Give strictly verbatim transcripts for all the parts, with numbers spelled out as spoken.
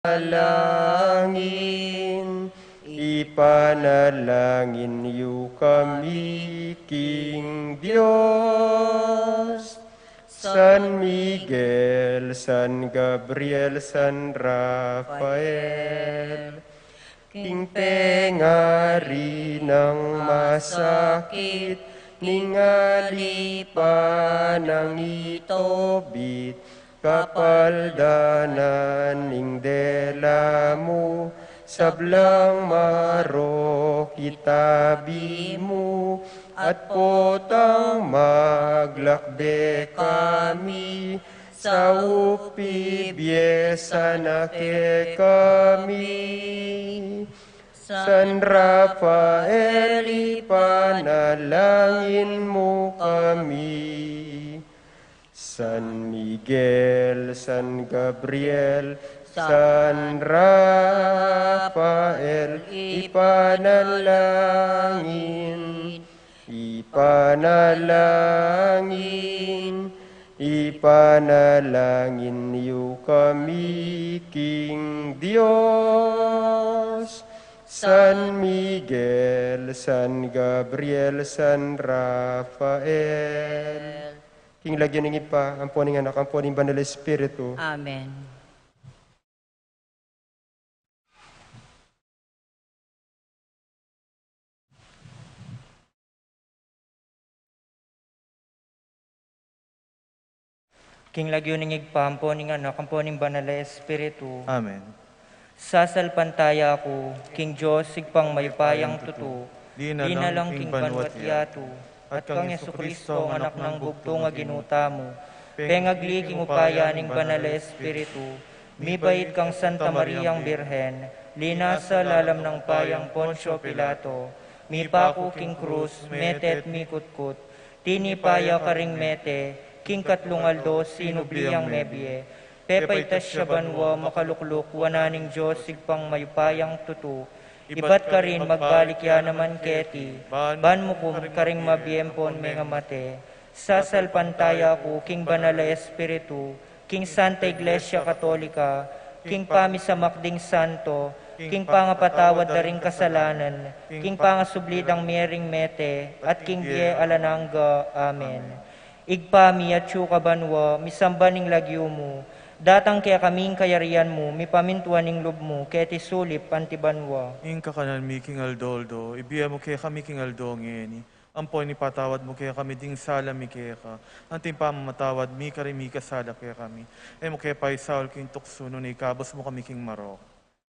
Panalangin, ipanalangin yu kami king Dios. San Miguel, San Gabriel, San Rafael, king pengari nang masakit, ning alipan nang itobit, kapaldanan ning dela mu, sablang marok itabi mu, at potang maglakbe kami, saup ibie sana kekami. San Rafael, ipanalangin mu kami. San Miguel, San Gabriel, San Rafael, ipanalangin, ipanalangin, ipanalangin yu kami king Dios. San Miguel, San Gabriel, San Rafael. King lagyu ning Ibpa, ampo ning Anak, ampo ning Banal a Espiritu. Amen. King lagyu ning Ibpa, ampo ning Anak, ampo ning Banal a Espiritu. Amen. Sasalpantaya ku king Dios, Ibpang mayupayang tutu, linalang king banwa't yatu, at kang Jesucristo, ang Anak nang bugtung a Ginu tamu, pengagli king upaya ning Banal a Espiritu, mibait kang Santa Mariang Birhen, linasa lalam nang payang Poncio Pilato, mipaku king krus, mete at mikutkut, tinipa ya karing mete, king katlung aldo sinubli yang mebie, pepaitas ya banua, makalukluk wanan ning Dios Ibpang mayupayang tutu, ibat karin magbalik ya naman keti, ban mukum karing mabie ampon mengamate. Sasalpantaya ku king Banal a Espiritu, king Santa Iglesia Katolika, king pamisamak ding santo, king pangapatawad da ring kasalanan, king pangasubli dang mie ring mete, at king bie alang angga. Amen. Ibpa mi, atsu ka banua, misamban ing lagyu mu, datang kekami ing kayarian mu, mipamintuan ing lub mu, keti sulip anti banua. Ing kakanan mi king aldo-aldo, ibie mu kekami king aldo ngeni, ampon ipatawad mu kekami ding sala mi keka, anti ing pamamatawad mi karing mikasala kekami. E mu ke paisaul king tuksu, nune ikabus mu kami king marok.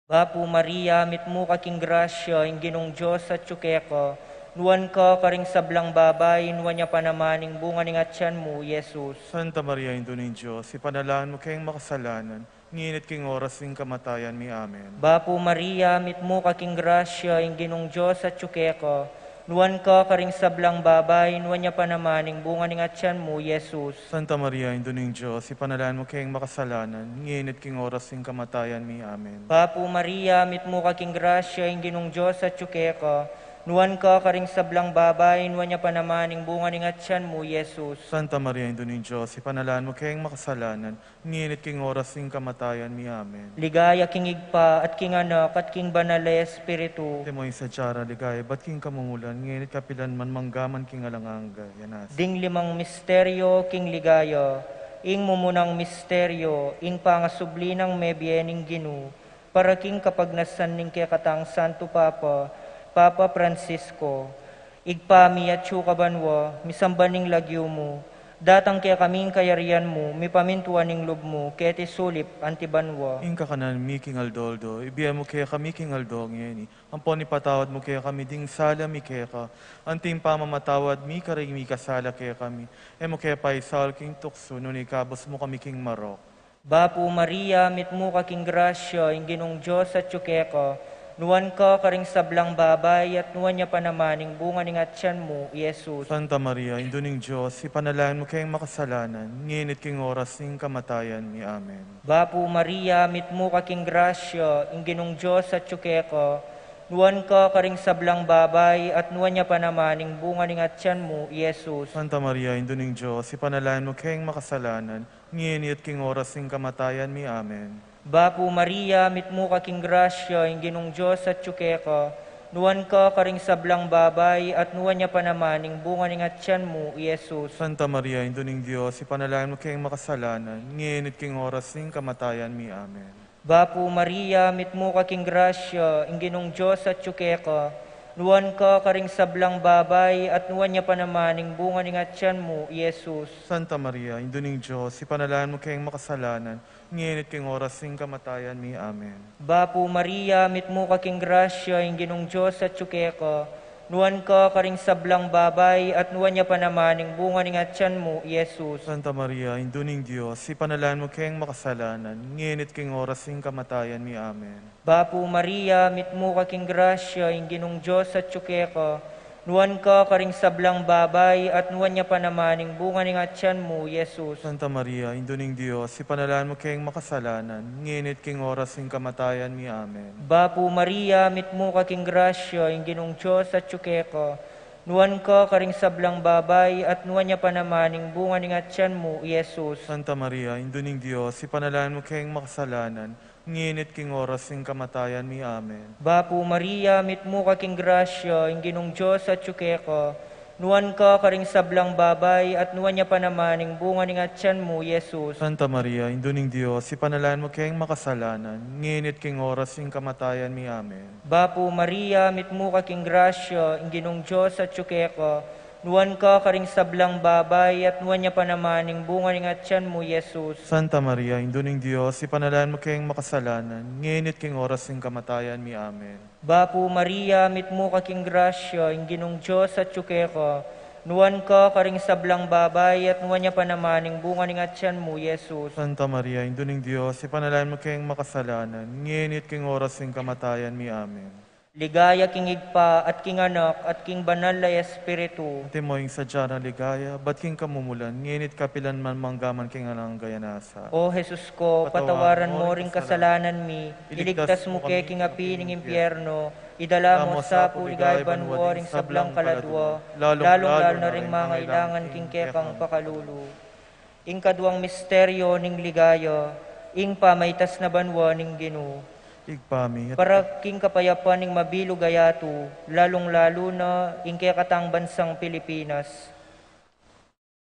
Bapu Maria, mitmu ka king grasya, ing Ginung Dios atyu keka, nuan ka karing sablang babai, nuan ya pa naman ing bunga ning atian mu, Jesus. Santa Maria, Indu ning Dios, ipanalangin mu keng makasalanan, ngeni at king oras ning kamatayan mi. Amen. Bapu Maria, mitmu ka king grasya, ing Ginung Dios atyu keka, nuan ka karing sablang babai, nuan ya pa naman ing bunga ning atian mu, Jesus. Santa Maria, Indu ning Dios, ipanalangin mu keng makasalanan, ngeni at king oras ning kamatayan mi. Amen. Bapu Maria, mitmu ka king grasya, ing Ginung Dios atyu keka, nuan ka karing sablang babai, nuan ya pa naman ing bunga ning atian mu, Jesus. Santa Maria, Indu ning Dios, ipanalangin mu keng makasalanan, ngeni at king oras ning kamatayan mi. Amen. Ligaya king Ibpa, at king Anak, at king Banal a Espiritu. Antimo ing sadya ra ligaya ibat king kamumulan, ngeni at kapilan man, manggaman king alang angga. Yanas. Ding limang misteryo king ligaya, ing mumunang misteryo, ing pangasubli nang mebie ning Ginu, para king kapagnasan ning kekatang Santo Papa, Papa Francisco. Ibpa mi, atyu ka banua, misamban ing lagyu mu, datang kekami ing kayarian mu, mipamintuan ing lub mu, keti sulip anti banua. Ing kakanan mi king aldo-aldo, ibie mu kekami king aldo ngeni, ampon ipatawad mu kekami ding sala mi keka, anti ing pamamatawad mi karing mikasala kekami. E mu ke paisaul king tuksu, nune ikabus mu kami king marok. Bapu Maria, mitmu ka king grasya, ing Ginung Dios atyu keka, nuan ka karing sablang babai, at nuan ya pa naman ing bunga ning atian mu, Jesus. Santa Maria, Indu ning Dios, ipanalangin mu keng makasalanan, ngeni at king oras ning kamatayan mi. Amen. Bapu Maria, mitmu ka king grasya, ing Ginung Dios atyu keka, nuan ka karing sablang babai, at nuan ya pa naman ing bunga ning atian mu, Jesus. Santa Maria, Indu ning Dios, ipanalangin mu keng makasalanan, ngeni at king oras ning kamatayan mi. Amen. Bapu Maria, mitmu ka king grasya, ing Ginung Dios atyu keka, nuan ka karing sablang babai, at nuan ya pa naman ing bunga ning atyan mu, i Jesus. Santa Maria, Indu ning Dios, ipanalangin mu keng makasalanan, ngeni at king oras ning kamatayan mi. Amen. Bapu Maria, mitmu ka king grasya, ing Ginung Dios atyu keka, nuan ka karing sablang babai, at nuan ya pa naman ing bunga ning atyan mu, i Jesus. Santa Maria, Indu ning Dios, ipanalangin mu keng makasalanan, ngeni at king oras ning kamatayan mi. Amen. Bapu Maria, mitmu ka king grasya, ing Ginung Dios atyu keka, nuan ka karing sablang babai, at nuan ya pa naman ing bunga ning atyan mu, i Jesus. Santa Maria, Indu ning Dios, ipanalangin mu keng makasalanan, ngeni at king oras ning kamatayan mi. Amen. Bapu Maria, mitmu ka king grasya, ing Ginung Dios atyu keka, nuan ka karing sablang babai, at nuan ya pa naman ing bunga ning atyan mu, i Jesus. Santa Maria, Indu ning Dios, ipanalangin mu keng makasalanan, ngeni at king oras ning kamatayan mi. Amen. Bapu Maria, mitmu ka king grasya, ing Ginung Dios atyu keka, nuan ka karing sablang babai, at nuan ya pa naman ing bunga ning atyan mu, i Jesus. Santa Maria, Indu ning Dios, ipanalangin mu keng makasalanan, ngeni at king oras ning kamatayan mi. Amen. Bapu Maria, mitmu ka king grasya, ing Ginung Dios atyu keka, nuan ka karing sablang babai, at nuan ya pa naman ing bunga ning atyan mu, i Jesus. Santa Maria, Indu ning Dios, ipanalangin mu keng makasalanan, ngeni at king oras ning kamatayan mi. Amen. Bapu Maria, mitmu ka king grasya, ing Ginung Dios atyu keka, nuan ka karing sablang babai, at nuan ya pa naman ing bunga ning atyan mu, i Jesus. Santa Maria, Indu ning Dios, ipanalangin mu keng makasalanan, ngeni at king oras ning kamatayan mi. Amen. Bapu Maria, mitmu ka king grasya, ing Ginung Dios atyu keka, nuan ka karing sablang babai, at nuan ya pa naman ing bunga ning atyan mu, i Jesus. Santa Maria, Indu ning Dios, ipanalangin mu keng makasalanan, ngeni at king oras ning kamatayan mi. Amen. Ligaya king Ibpa, at king Anak, at king Banal a Espiritu. Antimo ing sadya nang ligaya, ibat king kamumulan, ngeni at kapilan man, mangga man king alang angga. O Jesus ko, patawaran mo ring kasalanan mi, iligtas mu ke king api ning impyerno, idala mo sa pu king banua ring sablang kaladua, lalung-lalu na ring mangailangan king kekang pakalulu. Ing kaduang misteryo ning ligaya, ing pamaitas na banua ning Ginu. Ibpa mi, para king kapayapan ning mabilug a yatu, lalung-lalu na ing kekatang bansang Pilipinas.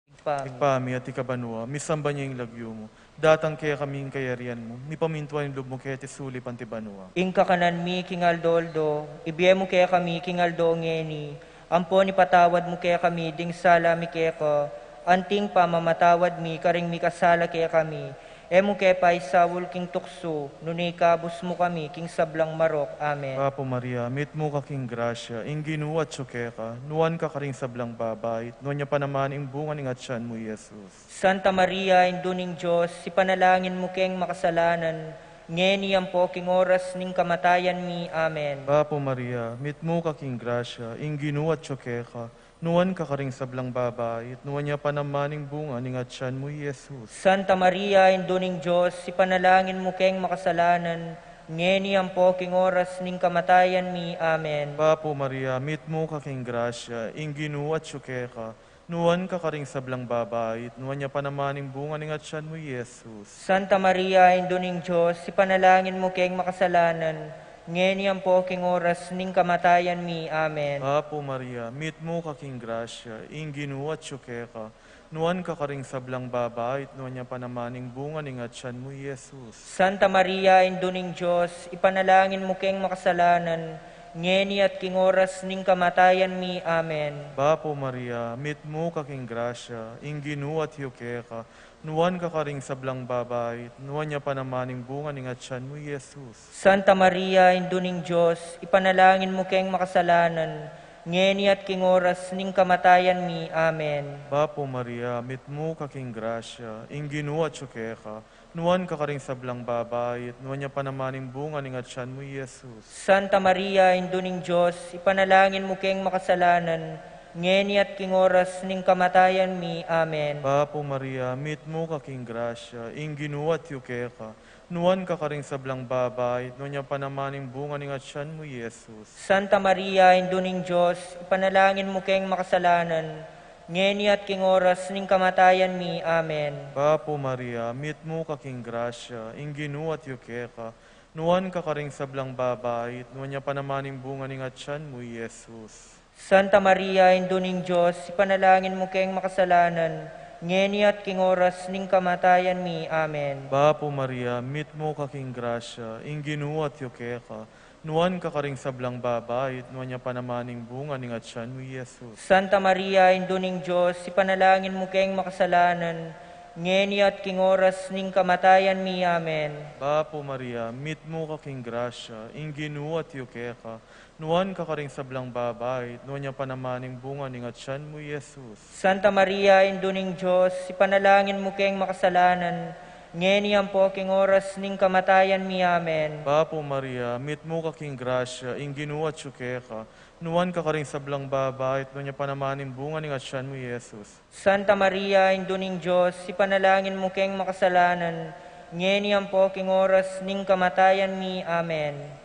Ibpa mi, Ibpa mi, atiu ka banua, misamban ya ing lagyu mu. Datang kekami ing kayarian mu, mipamintuan ing lub mu keti sulip anti banua. Ing kakanan mi king aldo-aldo, ibie mu kekami king aldo ngeni, ampon ipatawad mu kekami ding sala mi keka, anti ing pamamatawad mi karing mikasala kekami. E mu ke paisaul king tuksu, nune ikabus mu kami king sablang marok. Amen. Bapu Maria, mitmu ka king grasya, ing Ginu atyu keka, nuan ka karing sablang babai, at nuan ya pa naman ing bunga ning atyan mu, i Jesus. Santa Maria, Indu ning Dios, ipanalangin mu keng makasalanan, ngeni ampo king oras ning kamatayan mi. Amen. Bapu Maria, mitmu ka king grasya, ing Ginu atyu keka, nuan ka karing sablang babai, at nuan ya pa naman ing bunga ning atyan mu, i Jesus. Santa Maria, Indu ning Dios, ipanalangin mu keng makasalanan, ngeni ampo king oras ning kamatayan mi. Amen. Bapu Maria, mitmu ka king grasya, ing Ginu atyu keka, nuan ka karing sablang babai, at nuan ya pa naman ing bunga ning atyan mu, i Jesus. Santa Maria, Indu ning Dios, ipanalangin mu keng makasalanan, ngeni ampo king oras ning kamatayan mi. Amen. Bapu Maria, mitmu ka king grasya, ing Ginu atyu keka, nuan ka karing sablang babai, at nuan ya pa naman ing bunga ning atyan mu, i Jesus. Santa Maria, Indu ning Dios, ipanalangin mu keng makasalanan, ngeni at king oras ning kamatayan mi. Amen. Bapu Maria, mitmu ka king grasya, ing Ginu atyu keka, nuan ka karing sablang babai, at nuan ya pa naman ing bunga ning atyan mu, i Jesus. Santa Maria, Indu ning Dios, ipanalangin mu keng makasalanan, ngeni at king oras ning kamatayan mi. Amen. Bapu Maria, mitmu ka king grasya, ing Ginu atyu keka, nuan ka karing sablang babai, at nuan ya pa naman ing bunga ning atyan mu, i Jesus. Santa Maria, Indu ning Dios, ipanalangin mu keng makasalanan, ngeni at king oras ning kamatayan mi. Amen. Bapu Maria, mitmu ka king grasya, ing Ginu atyu keka, nuan ka karing sablang babai, at nuan ya pa naman ing bunga ning atyan mu, i Jesus. Santa Maria, Indu ning Dios, ipanalangin mu keng makasalanan, ngeni at king oras ning kamatayan mi. Amen. Bapu Maria, mitmu ka king grasya, ing Ginu atyu keka, nuan ka karing sablang babai, at nuan ya pa naman ing bunga ning atyan mu, i Jesus. Santa Maria, Indu ning Dios, ipanalangin mu keng makasalanan, ngeni at king oras ning kamatayan mi. Amen. Bapu Maria, mitmu ka king grasya, ing Ginu atyu keka, nuan ka karing sablang babai, at nuan ya pa naman ing bunga ning atyan mu, i Jesus. Santa Maria, Indu ning Dios, ipanalangin mu keng makasalanan, ngeni at king oras ning kamatayan mi. Amen. Bapu Maria, mitmu ka king grasya, ing Ginu atyu keka, nuan ka karing sablang babai, at nuan ya pa naman ing bunga ning atyan mu, i Jesus. Santa Maria, Indu ning Dios, ipanalangin mu keng makasalanan, ngeni ampo king oras ning kamatayan mi. Amen. Bapu Maria, mitmu ka king grasya, ing Ginu atyu keka, nuan ka karing sablang babai, at nuan ya pa naman ing bunga ning atyan mu, i Jesus. Santa Maria, Indu ning Dios, ipanalangin mu keng makasalanan, ngeni ampo king oras ning kamatayan mi. Amen.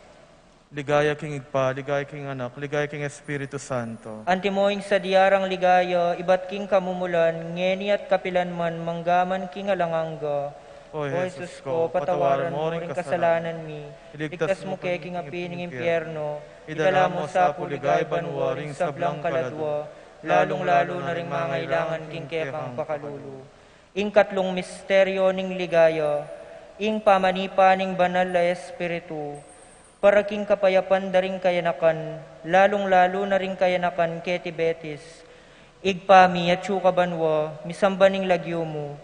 Ligaya king Ibpa, ligaya king Anak, ligaya king Espiritu Santo. Antimo ing sadya rang ligaya, ibat king kamumulan, ngeni at kapilan man, mangga man king alang angga. O Jesus ko, patawaran mo ring kasalanan mi, iligtas mu ke king api ning impyerno, idala mu sa pu ligaya banua ring sablang kaladua, lalung-lalu na ring mangailangan king kekang pakalulu. Ing katlung misteryo ning ligaya, ing pamanipa ning Banal a Espiritu, para king kapayapan da ring kayanakan, lalung-lalu na ring kayanakan keti Betis. Ibpa mi, atsu ka banua, misamban ing lagyu mu,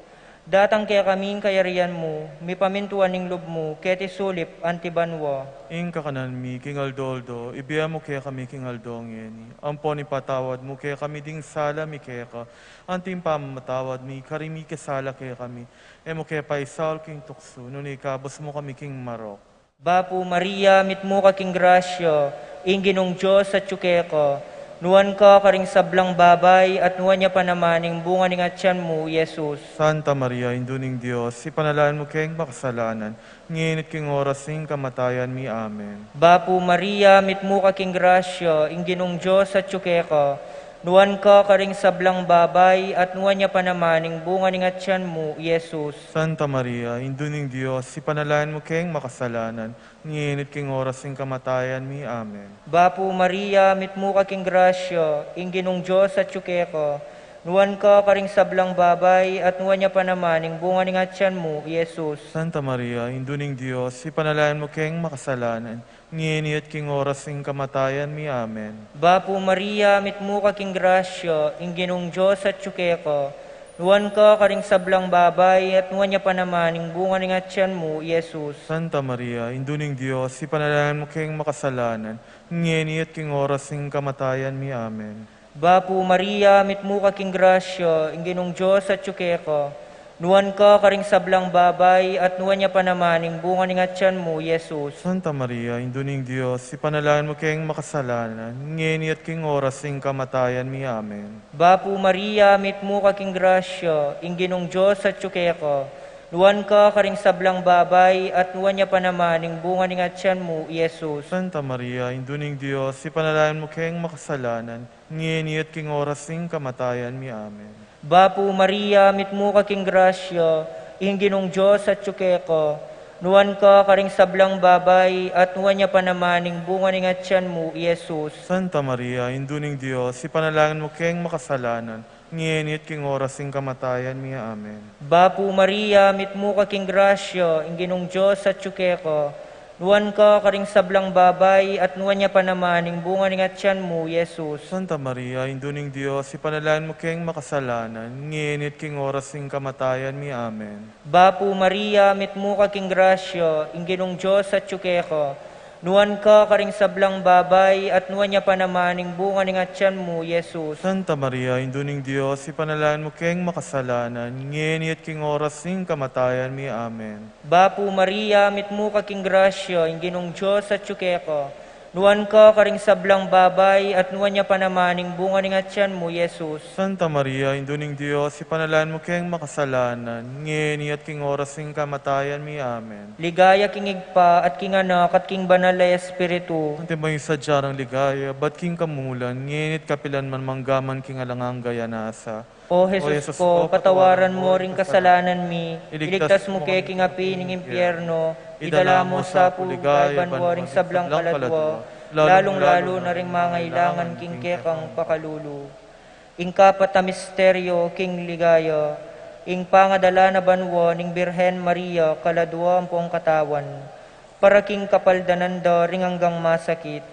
datang kekami ing kayarian mu, mipamintuan ing lub mu, keti sulip anti banua. Ing kakanan mi king aldo-aldo, ibie mu kekami king aldo ngeni, ampon ipatawad mu kekami ding sala mi keka, anti ing pamamatawad mi karing mikisala kekami, e mu ke paisaul king tuksu, nune ikabus mu kami king marok. Bapu Maria, mitmu ka king grasya, ing Ginung Dios atyu keka, nuan ka karing sablang babai, at nuan ya pa naman ing bunga ning atyan mu, i Jesus. Santa Maria, Indu ning Dios, ipanalangin mu keng makasalanan, ngeni at king oras ning kamatayan mi. Amen. Bapu Maria, mitmu ka king grasya, ing Ginung Dios atyu keka, nuan ka karing sablang babai, at nuan ya pa naman ing bunga ning atyan mu, i Jesus. Santa Maria, Indu ning Dios, ipanalangin mu keng makasalanan, ngeni at king oras ning kamatayan mi. Amen. Bapu Maria, mitmu ka king grasya, ing Ginung Dios atyu keka, nuan ka karing sablang babai, at nuan ya pa naman ing bunga ning atyan mu, i Jesus. Santa Maria, Indu ning Dios, ipanalangin mu keng makasalanan, ngeni at king oras ning kamatayan mi. Amen. Bapu Maria, mitmu ka king grasya, ing Ginung Dios atyu keka, nuan ka karing sablang babai, at nuan ya pa naman ing bunga ning atyan mu, i Jesus. Santa Maria, Indu ning Dios, ipanalangin mu keng makasalanan, ngeni at king oras ning kamatayan mi. Amen. Bapu Maria, mitmu ka king grasya, ing Ginung Dios atyu keka, nuan ka karing sablang babai, at nuan ya pa naman ing bunga ning atyan mu, i Jesus. Santa Maria, Indu ning Dios, ipanalangin mu keng makasalanan, ngeni at king oras ning kamatayan mi. Amen. Bapu Maria, mitmu ka king grasya, ing Ginung Dios atyu keka, nuan ka karing sablang babai, at nuan ya pa naman ing bunga ning atyan mu, i Jesus. Santa Maria, Indu ning Dios, ipanalangin mu keng makasalanan, ngeni at king oras ning kamatayan mi. Amen. Bapu Maria, mitmu ka king grasya, ing Ginung Dios atyu keka, nuan ka karing sablang babai, at nuan ya pa naman ing bunga ning atyan mu, i Jesus. Santa Maria, Indu ning Dios, ipanalangin mu keng makasalanan, ngeni at king oras ning kamatayan mi. Amen. Bapu Maria, mitmu ka king grasya, ing Ginung Dios atyu keka, nuan ka karing sablang babai, at nuan ya pa naman ing bunga ning atyan mu, i Jesus. Santa Maria, Indu ning Dios, ipanalangin mu keng makasalanan, ngeni at king oras ning kamatayan mi. Amen. Bapu Maria, mitmu ka king grasya, ing Ginung Dios atyu keka, nuan ka karing sablang babai, at nuan ya pa naman ing bunga ning atyan mu, i Jesus. Santa Maria, Indu ning Dios, ipanalangin mu keng makasalanan, ngeni at king oras ning kamatayan mi. Amen. Bapu Maria, mitmu ka king grasya, ing Ginung Dios atyu keka, Nuan ka karing sablang babai, at nuan ya pa naman ing bunga ning atian mu, Jesus. Santa Maria, Indu ning Dios, ipanalangin mu keng makasalanan, ngeni at king oras ning kamatayan mi. Amen. Ligaya king Ibpa, at king Anak, at king Banal a Espiritu. Antimo ing sadya nang ligaya, ibat king kamumulan, ngeni at kapilan man, mangga man king alang angga. Amen. O Jesus ko, patawaran mu ring kasalanan mi, iligtas mu ke king api ning impyerno, idala mu sa pu king banua ring sablang kaladua, lalung-lalu na ring mangailangan king kekang pakalulu. Ing kapat a misteryo king ligaya, ing pangadala na banua ning Birhen Maria kaladua ampong katawan, para king kapaldanan da ring anggang masakit.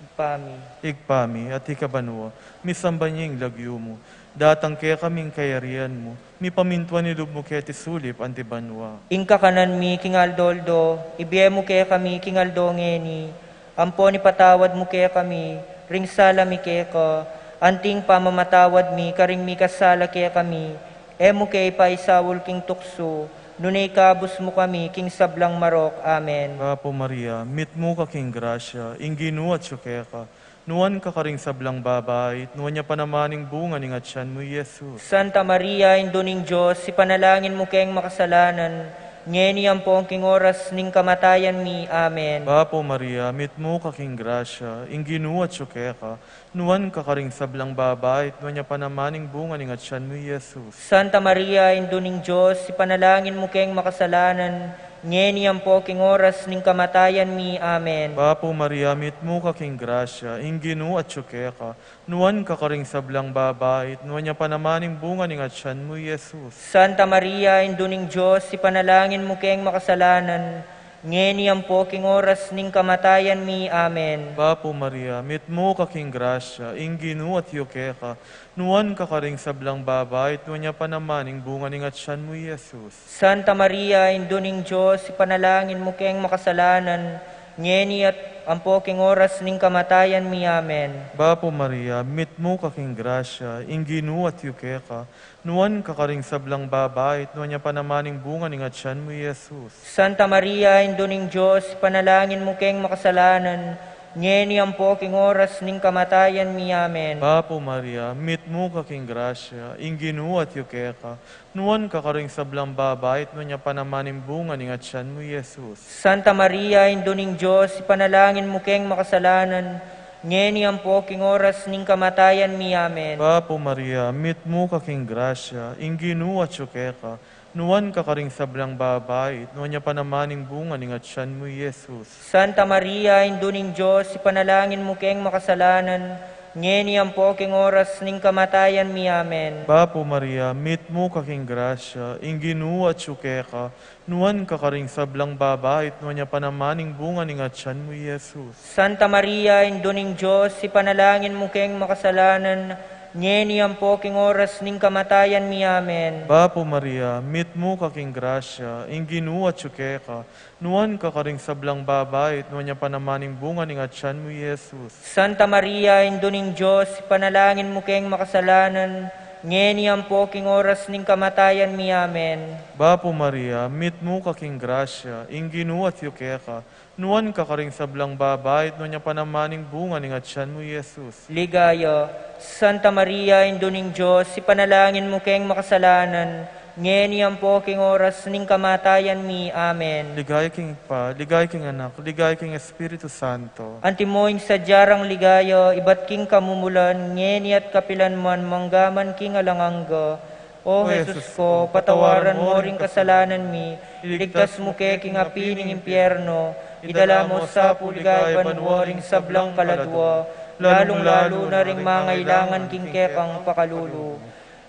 Ibpa mi. Ibpa mi, atiu ka banua, misamban ya ing lagyu mu, datang kekami ing kayarian mu, mipamintuan ing lub mu keti sulip anti banua. Ing kakanan mi king aldo-aldo, ibie mu kekami king aldo ngeni, ampon ipatawad mu kekami ring sala mi keka, anti ing pamamatawad mi karing mikasala kekami, e mu ke ipaisaul king tuksu, nune ikabus mu kami king sablang marok. Amen. Bapu Maria, mitmu ka king grasya, ing Ginu atyu keka, nuan ka karing sablang babai, at nuan ya pa naman ing bunga ning atian mu, Jesus. Santa Maria, Indu ning Dios, ipanalangin mu keng makasalanan, ngeni ampon king oras ning kamatayan mi. Amen. Bapu Maria, mitmu ka king grasya, ing Ginu atyu keka, nuan ka karing sablang babai, at nuan ya pa naman ing bunga ning atian mu, Jesus. Santa Maria, Indu ning Dios, ipanalangin mu keng makasalanan, ngeni ampo king oras ning kamatayan mi. Amen. Bapu Maria, mitmu ka king grasya, ing Ginu atyu keka, nuan ka karing sablang babai, at nuan ya pa naman ing bunga ning atian mu, Jesus. Santa Maria, Indu ning Dios, ipanalangin mu keng makasalanan, ngeni ampo king oras ning kamatayan mi. Amen. Bapu Maria, mitmu ka king grasya, ing Ginu atyu keka, nuan ka karing sablang babai, at nuan ya pa naman ing bunga ning atian mu, Jesus. Santa Maria, Indu ning Dios, ipanalangin mu keng makasalanan, ngeni at ampo king oras ning kamatayan mi. Amen. Bapu Maria, mitmu ka king grasya, ing Ginu atyu keka, nuan ka karing sablang babai, at nuan ya pa naman ing bunga ning atian mu, Jesus. Santa Maria, Indu ning Dios, ipanalangin mu keng makasalanan, ngeni ampo king oras ning kamatayan mi. Amen. Bapu Maria, mitmu ka king grasya, ing Ginu atyu keka, nuan ka karing sablang babai, at nuan ya pa naman ing bunga ning atian mu, Jesus. Santa Maria, Indu ning Dios, ipanalangin mu keng makasalanan, ngeni ampo king oras ning kamatayan mi. Amen. Bapu Maria, mitmu ka king grasya, ing Ginu atyu keka, nuan ka karing sablang babai, at nuan ya pa naman ing bunga ning atian mu, Jesus. Santa Maria, Indu ning Dios, ipanalangin mu keng makasalanan, ngeni ampo king oras ning kamatayan mi. Amen. Bapu Maria, mitmu ka king grasya, ing Ginu atyu keka, nuan ka karing sablang babai, at nuan ya pa naman ing bunga ning atian mu, Jesus. Santa Maria, Indu ning Dios, ipanalangin mu keng makasalanan, ngeni ampo king oras ning kamatayan mi. Amen. Bapu Maria, mitmu ka king grasya, ing Ginu atyu keka, nuan ka karing sablang babai, at nuan ya pa naman ing bunga ning atian mu, Jesus. Santa Maria, Indu ning Dios, ipanalangin mu keng makasalanan, ngeni ampo king oras ning kamatayan mi. Amen. Bapu Maria, mitmu ka king grasya, ing Ginu atyu keka, nuan ka karing sablang babai, at nuan ya pa naman ing bunga ning atian mu, Jesus. Ligaya, Santa Maria, Indu ning Dios, ipanalangin mu keng makasalanan, ngeni ampo king oras ning kamatayan mi. Amen. Ligaya king Ibpa, ligaya king Anak, ligaya king Espiritu Santo. Antimo ing sadya rang ligaya, ibat king kamumulan, ngeni at kapilan man, mangga man king alang angga. O Jesus ko, patawaran mo ring kasalanan mi, iligtas mu ke king api ning impyerno, idala mo sa pu king banua ring sablang kaladua, lalung-lalu na ring mangailangan king kekang pakalulu.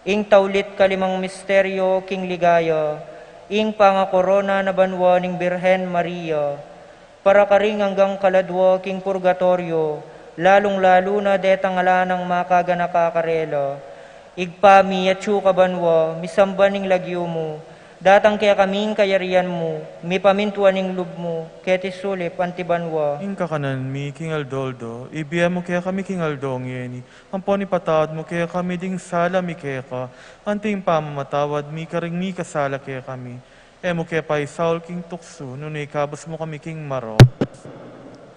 Ing taulit kalimang misteryo king ligaya, ing pangakorona na banua ning Birhen Maria. Para karing anggang kaladua king purgatoryo, lalung-lalu na detang ala nang makaganaka karela. Ibpa mi, atsu ka banua, misamban ing lagyu mu, datang kekami ing kayarian mu, mipamintuan ing lub mu, keti sulip anti banua. Ing kakanan mi king aldo-aldo, ibie mu kekami king aldo ngeni, ampon ipatawad mu kekami ding sala mi keka, anti ing pamamatawad mi karing mikasala kekami. E mu ke paisaul king tuksu, nune ikabus mu kami king marok.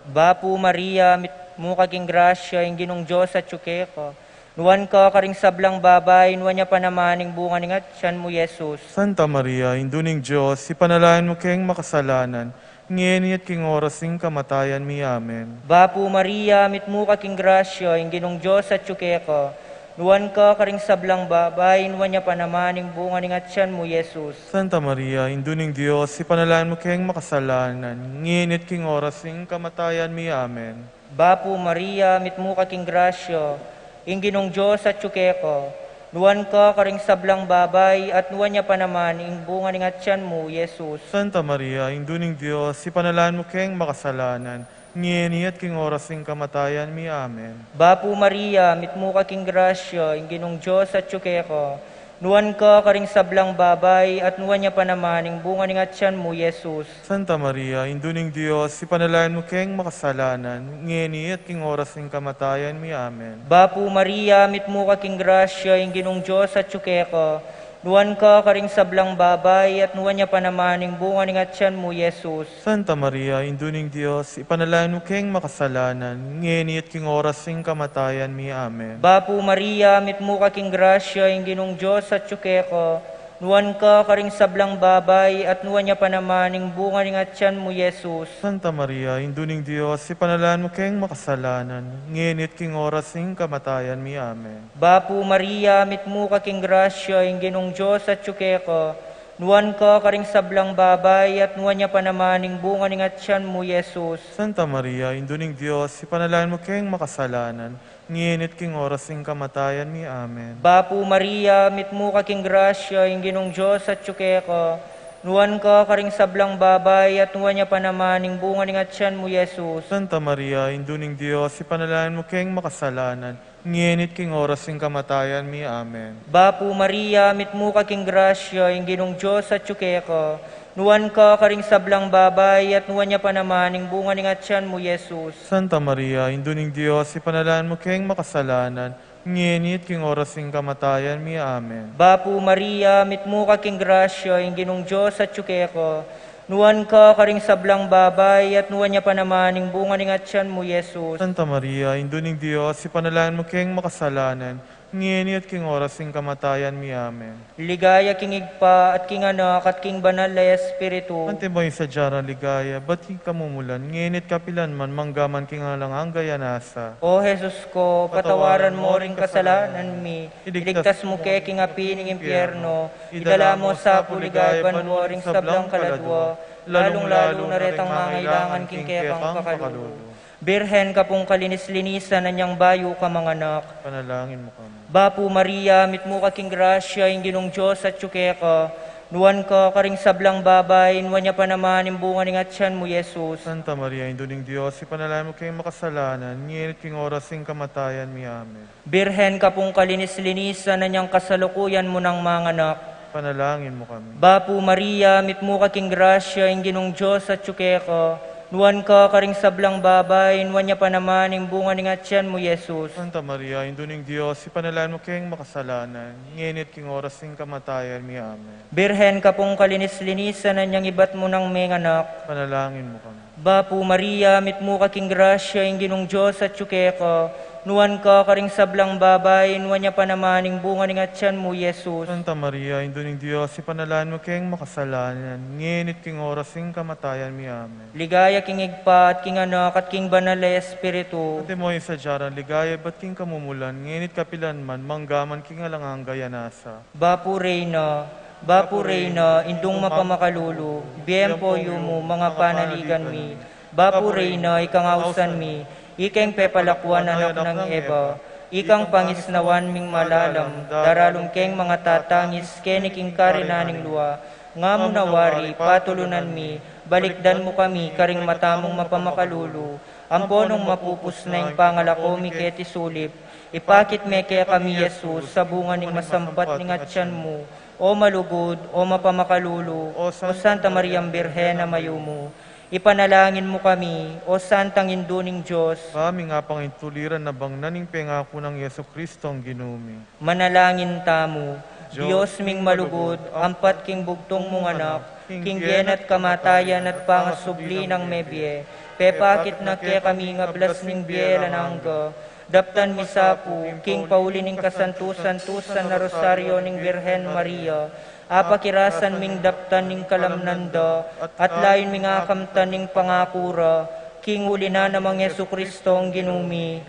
Bapu Maria, mitmu ka king grasya, ing Ginung Dios atyu keka. Nuan ka karing sablang babai, nuan ya pa naman ing bunga ning atyan mu, Jesus. Santa Maria, Indu ning Dios, ipanalangin mu keng makasalanan, ngeni at king oras ning kamatayan mi. Amen. Bapu Maria, mitmu ka king grasya, ing Ginung Dios atyu keka. Nuan ka karing sablang babai, nuan ya pa naman ing bunga ning atyan mu, Jesus. Santa Maria, Indu ning Dios, ipanalangin mu keng makasalanan, ngeni at king oras ning kamatayan mi. Amen. Bapu Maria, mitmu ka king grasya, ing Ginung Dios atyu keka. Nuan ka karing sablang babai, at nuan ya pa naman ing bunga ning atyan mu, Jesus. Santa Maria, Indu ning Dios, ipanalangin mu keng makasalanan, ngeni at king oras ning kamatayan mi. Amen. Bapu Maria, mitmu ka king grasya, ing Ginung Dios atyu keka. Nuan ka karing sablang babai, at nuan ya pa naman ing bunga ning atyan mu, Jesus. Santa Maria, Indu ning Dios, ipanalangin mu keng makasalanan, ngeni at king oras ning kamatayan mi. Amen. Bapu Maria, mitmu ka king grasya, ing Ginung Dios atyu keka. Nuan ka karing sablang babai, at nuan ya pa naman ing bunga ning atyan mu, Jesus. Santa Maria, Indu ning Dios, ipanalangin mu keng makasalanan, ngeni at king oras ning kamatayan mi. Amen. Bapu Maria, mitmu ka king grasya, ing Ginung Dios atyu keka. Nuan ka karing sablang babai, at nuan ya pa naman ing bunga ning atyan mu, Jesus. Santa Maria, Indu ning Dios, ipanalangin mu keng makasalanan, ngeni at king oras ning kamatayan mi. Amen. Bapu Maria, mitmu ka king grasya, ing Ginung Dios atyu keka. Nuan ka karing sablang babai, at nuan ya pa naman ing bunga ning atyan mu, Jesus. Santa Maria, Indu ning Dios, ipanalangin mu keng makasalanan, ngeni at king oras ning kamatayan mi. Amen. Bapu Maria, mitmu ka king grasya, ing Ginung Dios atyu keka. Nuan ka karing sablang babai, at nuan ya pa naman ing bunga ning atyan mu, Jesus. Santa Maria, Indu ning Dios, ipanalangin mu keng makasalanan, ngeni at king oras ning kamatayan mi. Amen. Bapu Maria, mitmu ka king grasya, ing Ginung Dios atyu keka. Nuan ka karing sablang babai, at nuan ya pa naman ing bunga ning atyan mu, Jesus. Santa Maria, Indu ning Dios, ipanalangin mu keng makasalanan, ngeni at king oras ning kamatayan mi. Amen. Bapu Maria, mitmu ka king grasya, ing Ginung Dios atyu keka. Nuan ka karing sablang babai, at nuan ya pa naman ing bunga ning atyan mu, Jesus. Santa Maria, Indu ning Dios, ipanalangin mu keng makasalanan, ngeni at king oras ning kamatayan mi. Amen. Ligaya king Ibpa, at king Anak, at king Banal a Espiritu. Antimo ing sadya nang ligaya, ibat king kamumulan, ngeni at kapilan man, mangga man king alang angga. Amen. O Jesus ko, patawaran mo ring kasalanan mi, iligtas mu ke king api ning impyerno, idala mo sa pu king ligaya banua ring sablang kaladua, lalung-lalu na retang mangailangan king kekang pakalulu. Birhen ka pung kalinis-linisan, anyang bayu ka manganak. Panalangin mu kami. Bapu Maria, mitmu ka king grasya, ing Ginung Dios atyu keka. Nuan ka karing sablang babai, nuan ya pa naman ing bunga ning atyan mu, Jesus. Santa Maria, Indu ning Dios, ipanalangin mu keng makasalanan, ngeni at king oras ning kamatayan mi. Amen. Birhen ka pung kalinis-linisan, anyang kasalukuyan mu nang manganak. Panalangin mu kami. Bapu Maria, mitmu ka king grasya, ing Ginung Dios atyu keka. Nuan ka karing sablang babai, nuan ya pa naman ing bunga ning atyan mu, Jesus. Santa Maria, Indu ning Dios, ipanalangin mu keng makasalanan, ngeni at king oras ning kamatayan mi. Amen. Birhen ka pung kalinis-linisan, anyang ibat mu nang menganak. Panalangin mu kami. Bapu Maria, mitmu ka king grasya, ing Ginung Dios atyu keka. Nuan ka karing sablang babai, nuan ya pa naman ing bunga ning atyan mu, Jesus. Santa Maria, Indu ning Dios, ipanalangin mu keng makasalanan, ngeni at king oras ning kamatayan mi. Amen. Ligaya king Ibpa, at king Anak, at king Banal a Espiritu. Antimo ing sadya nang ligaya, ibat king kamumulan, ngeni at kapilan man, mangga man king alang angga. Amen. Bapu Reyna, Bapu Reyna, Indung mapamakalulu, bie ampo yumu, mangapanaligan mi. Bapu Reyna, ikang ausan mi, ikeng pepalakuan anak nang Eva, ikang pangisnawan ming malalam, daralung keng mangatatangis keni king karinan ning lua, nga mu na wari, patulunan mi, balikdan mu kami karing mata mung mapamakalulu, ampo nung mapupus na ing pangalako mi keti sulip, ipakit me kekami i Jesus, a bunga ning masampat ning atyan mu. O malugud, o mapamakalulu, o Santa Mariang Birhen a mayumu, ipanalangin mu kami, o Santang Indu ning Dios. Ba ming apangintuliran a bangnan ing pengaku nang Jesucristong Ginu mi. Manalangin tamu. Dios ming malugud, ampat king bugtung mung Anak, king bie na at kamatayan at pangasubli nang mebie, Pepakit na kekami ing ablas ning bie alang angga. Daptan mi sa pu, king pauli ning kasantusan-tusan a Rosario ning Birhen Maria, apakirasan ming daptan ning kalamnan da, at layun ming akamtan ning pangaku ra, king uli na namang Jesucristo a Ginu mi.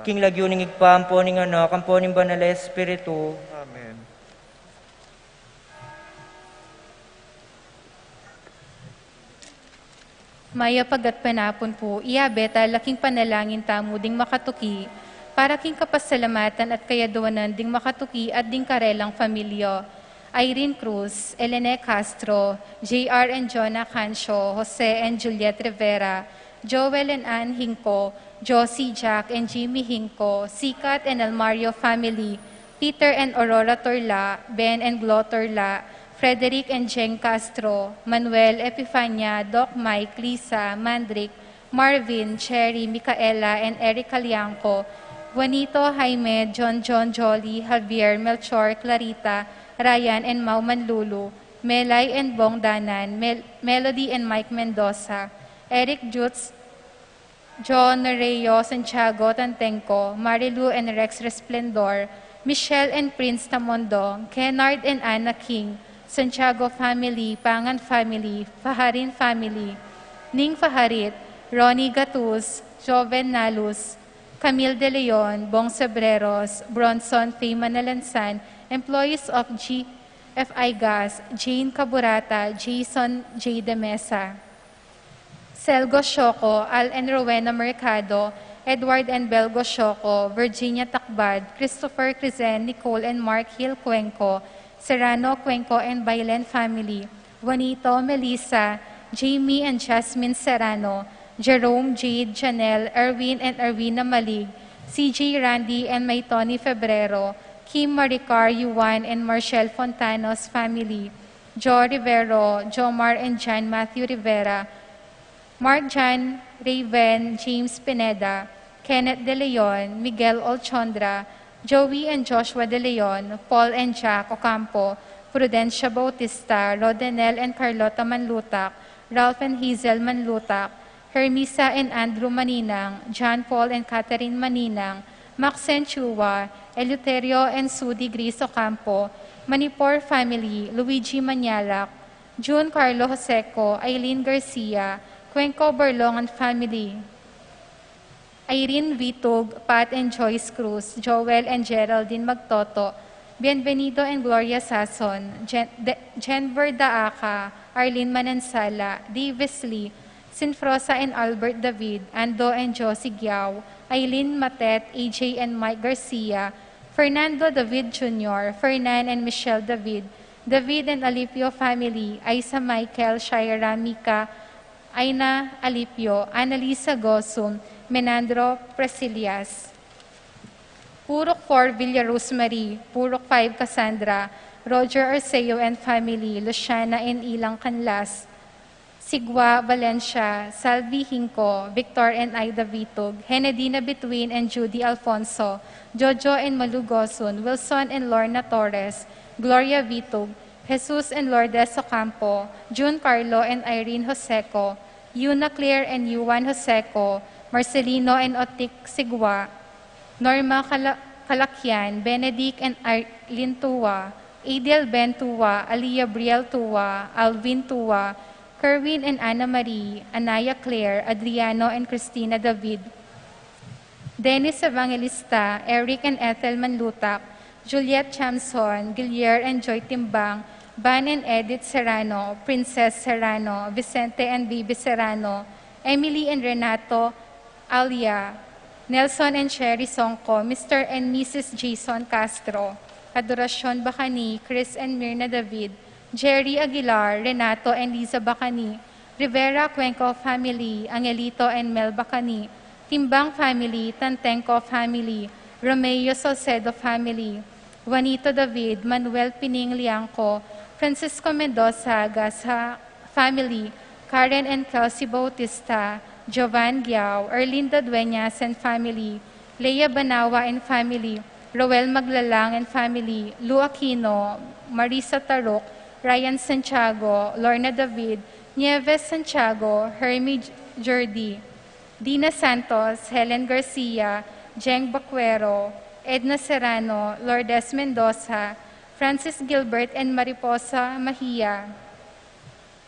King lagyu ning Ibpa, ampo ning Anak, ampo ning Banal a Espiritu. Amen. Mayap a gatpanapun pu, iyabe ta la king panalangin tamu ding makatuki, para king kapasalamatan at kayaduanan ding makatuki at ding karelang familia. Irene Cruz, Elene Castro, J R and Jonah Cancio, Jose and Juliet Rivera, Joel and Ann Hinco, Josie, Jack and Jimmy Hinco, Sikat and Almario family, Peter and Aurora Torla, Ben and Glo Torla, Frederick and Jeng Castro, Manuel, Epifania, Doc Mike, Lisa, Mandrick, Marvin, Cherry, Micaela, and Eric Calianco, Juanito, Jaime, John John, Jolly, Javier, Melchor, Clarita, Ryan, and Mau Manlulu, Melay and Bong Danan, Mel- Melody and Mike Mendoza, Eric Jutz, John Reyes, Santiago Tantenco, Marilu and Rex Resplendor, Michelle and Prince Tamondo, Kennard and Anna King, Santiago family, Pangan family, Faharin family, Ning Faharit, Ronnie Gatus, Joven Nalus, Camille De Leon, Bong Sebreros, Bronson Faye Manalansan, employees of G F I Gas, Jane Caburata, Jason J De Mesa. Selgo Sioco, Al and Rowena Mercado, Edward and Belgo Sioco, Virginia Tacbad, Christopher Crizen, Nicole and Mark Hill Cuenco, Serrano Cuenco and Bailen family, Juanito, Melissa, Jamie and Jasmine Serrano, Jerome, Jade, Janelle, Erwin and Erwina Malig, C J, Randy and May Tony Febrero, Kim, Maricar, Yuan and Marshall Fontanos family, Joe Rivero, Jomar and John Matthew Rivera, Mark John, Raven, James Pineda, Kenneth De Leon, Miguel Olchondra, Joey and Joshua De Leon, Paul and Jack Ocampo, Prudencia Bautista, Rodenel and Carlota Manlutak, Ralph and Hazel Manlutak, Hermisa and Andrew Maninang, John Paul and Catherine Maninang, Maxen Chua, Eleuterio and Sudi Grace Ocampo, Manipor family, Luigi Manyalak, June Carlo Joseco, Aileen Garcia, Cuenco Borlongan family, Irene Vitug, Pat and Joyce Cruz, Joel and Geraldine Magtoto, Bienvenido and Gloria Sason, Jen, De, Jenver Daaca, Arlene Manansala, Davis Lee, Sinfrosa and Albert David, Ando and Josie Giao, Aileen Matet, A J and Mike Garcia, Fernando David Junior, Fernan and Michelle David, David and Alipio family, Aisa Michael, Shaira Mika, Aina Alipio, Annalisa Gosum, Menandro Presilias, Purok four Villa Rosemary, Purok five Cassandra, Roger Arceo and family, Luciana and Ilang Canlas, Sigua Valencia, Salvi Hinco, Victor and Ida Vitug, Henedina Between and Judy Alfonso, Jojo and Malu Gosun, Wilson and Lorna Torres, Gloria Vitug, Jesus and Lourdes Ocampo, June Carlo and Irene Joseco, Yuna Claire and Yuan Joseco, Marcelino and Otik Sigua, Norma Cala-, Calacquian, Benedict and Arlene Tua, Adel Ben Tua, Alia Briel Tua, Alvin Tua, Kerwin and Anna Marie, Anaya Claire, Adriano and Christina David, Dennis Evangelista, Eric and Ethel Manlutak, Juliet Chamson, Gilier and Joy Timbang, Van and Edith Serrano, Princess Serrano, Vicente and Bibi Serrano, Emily and Renato Alia, Nelson and Sherry Songco, Mister and Missus Jason Castro, Adoracion Bacani, Chris and Mirna David, Jerry Aguilar, Renato and Liza Bacani, Rivera Cuenco family, Angelito and Mel Bacani, Timbang family, Tantenco family, Romeo Salcedo family, Juanito David, Manuel Pining Liangco, Francisco Mendoza Gasa family, Karen and Kelsey Bautista, Jovan Giao, Erlinda Dueñas and family, Leia Banawa and family, Roel Maglalang and family, Lu Aquino, Marisa Taruk, Ryan Santiago, Lorna David, Nieves Santiago, Hermie J-, Jordi, Dina Santos, Helen Garcia, Jeng Bacuero, Edna Serrano, Lourdes Mendoza, Francis Gilbert and Mariposa Mahia,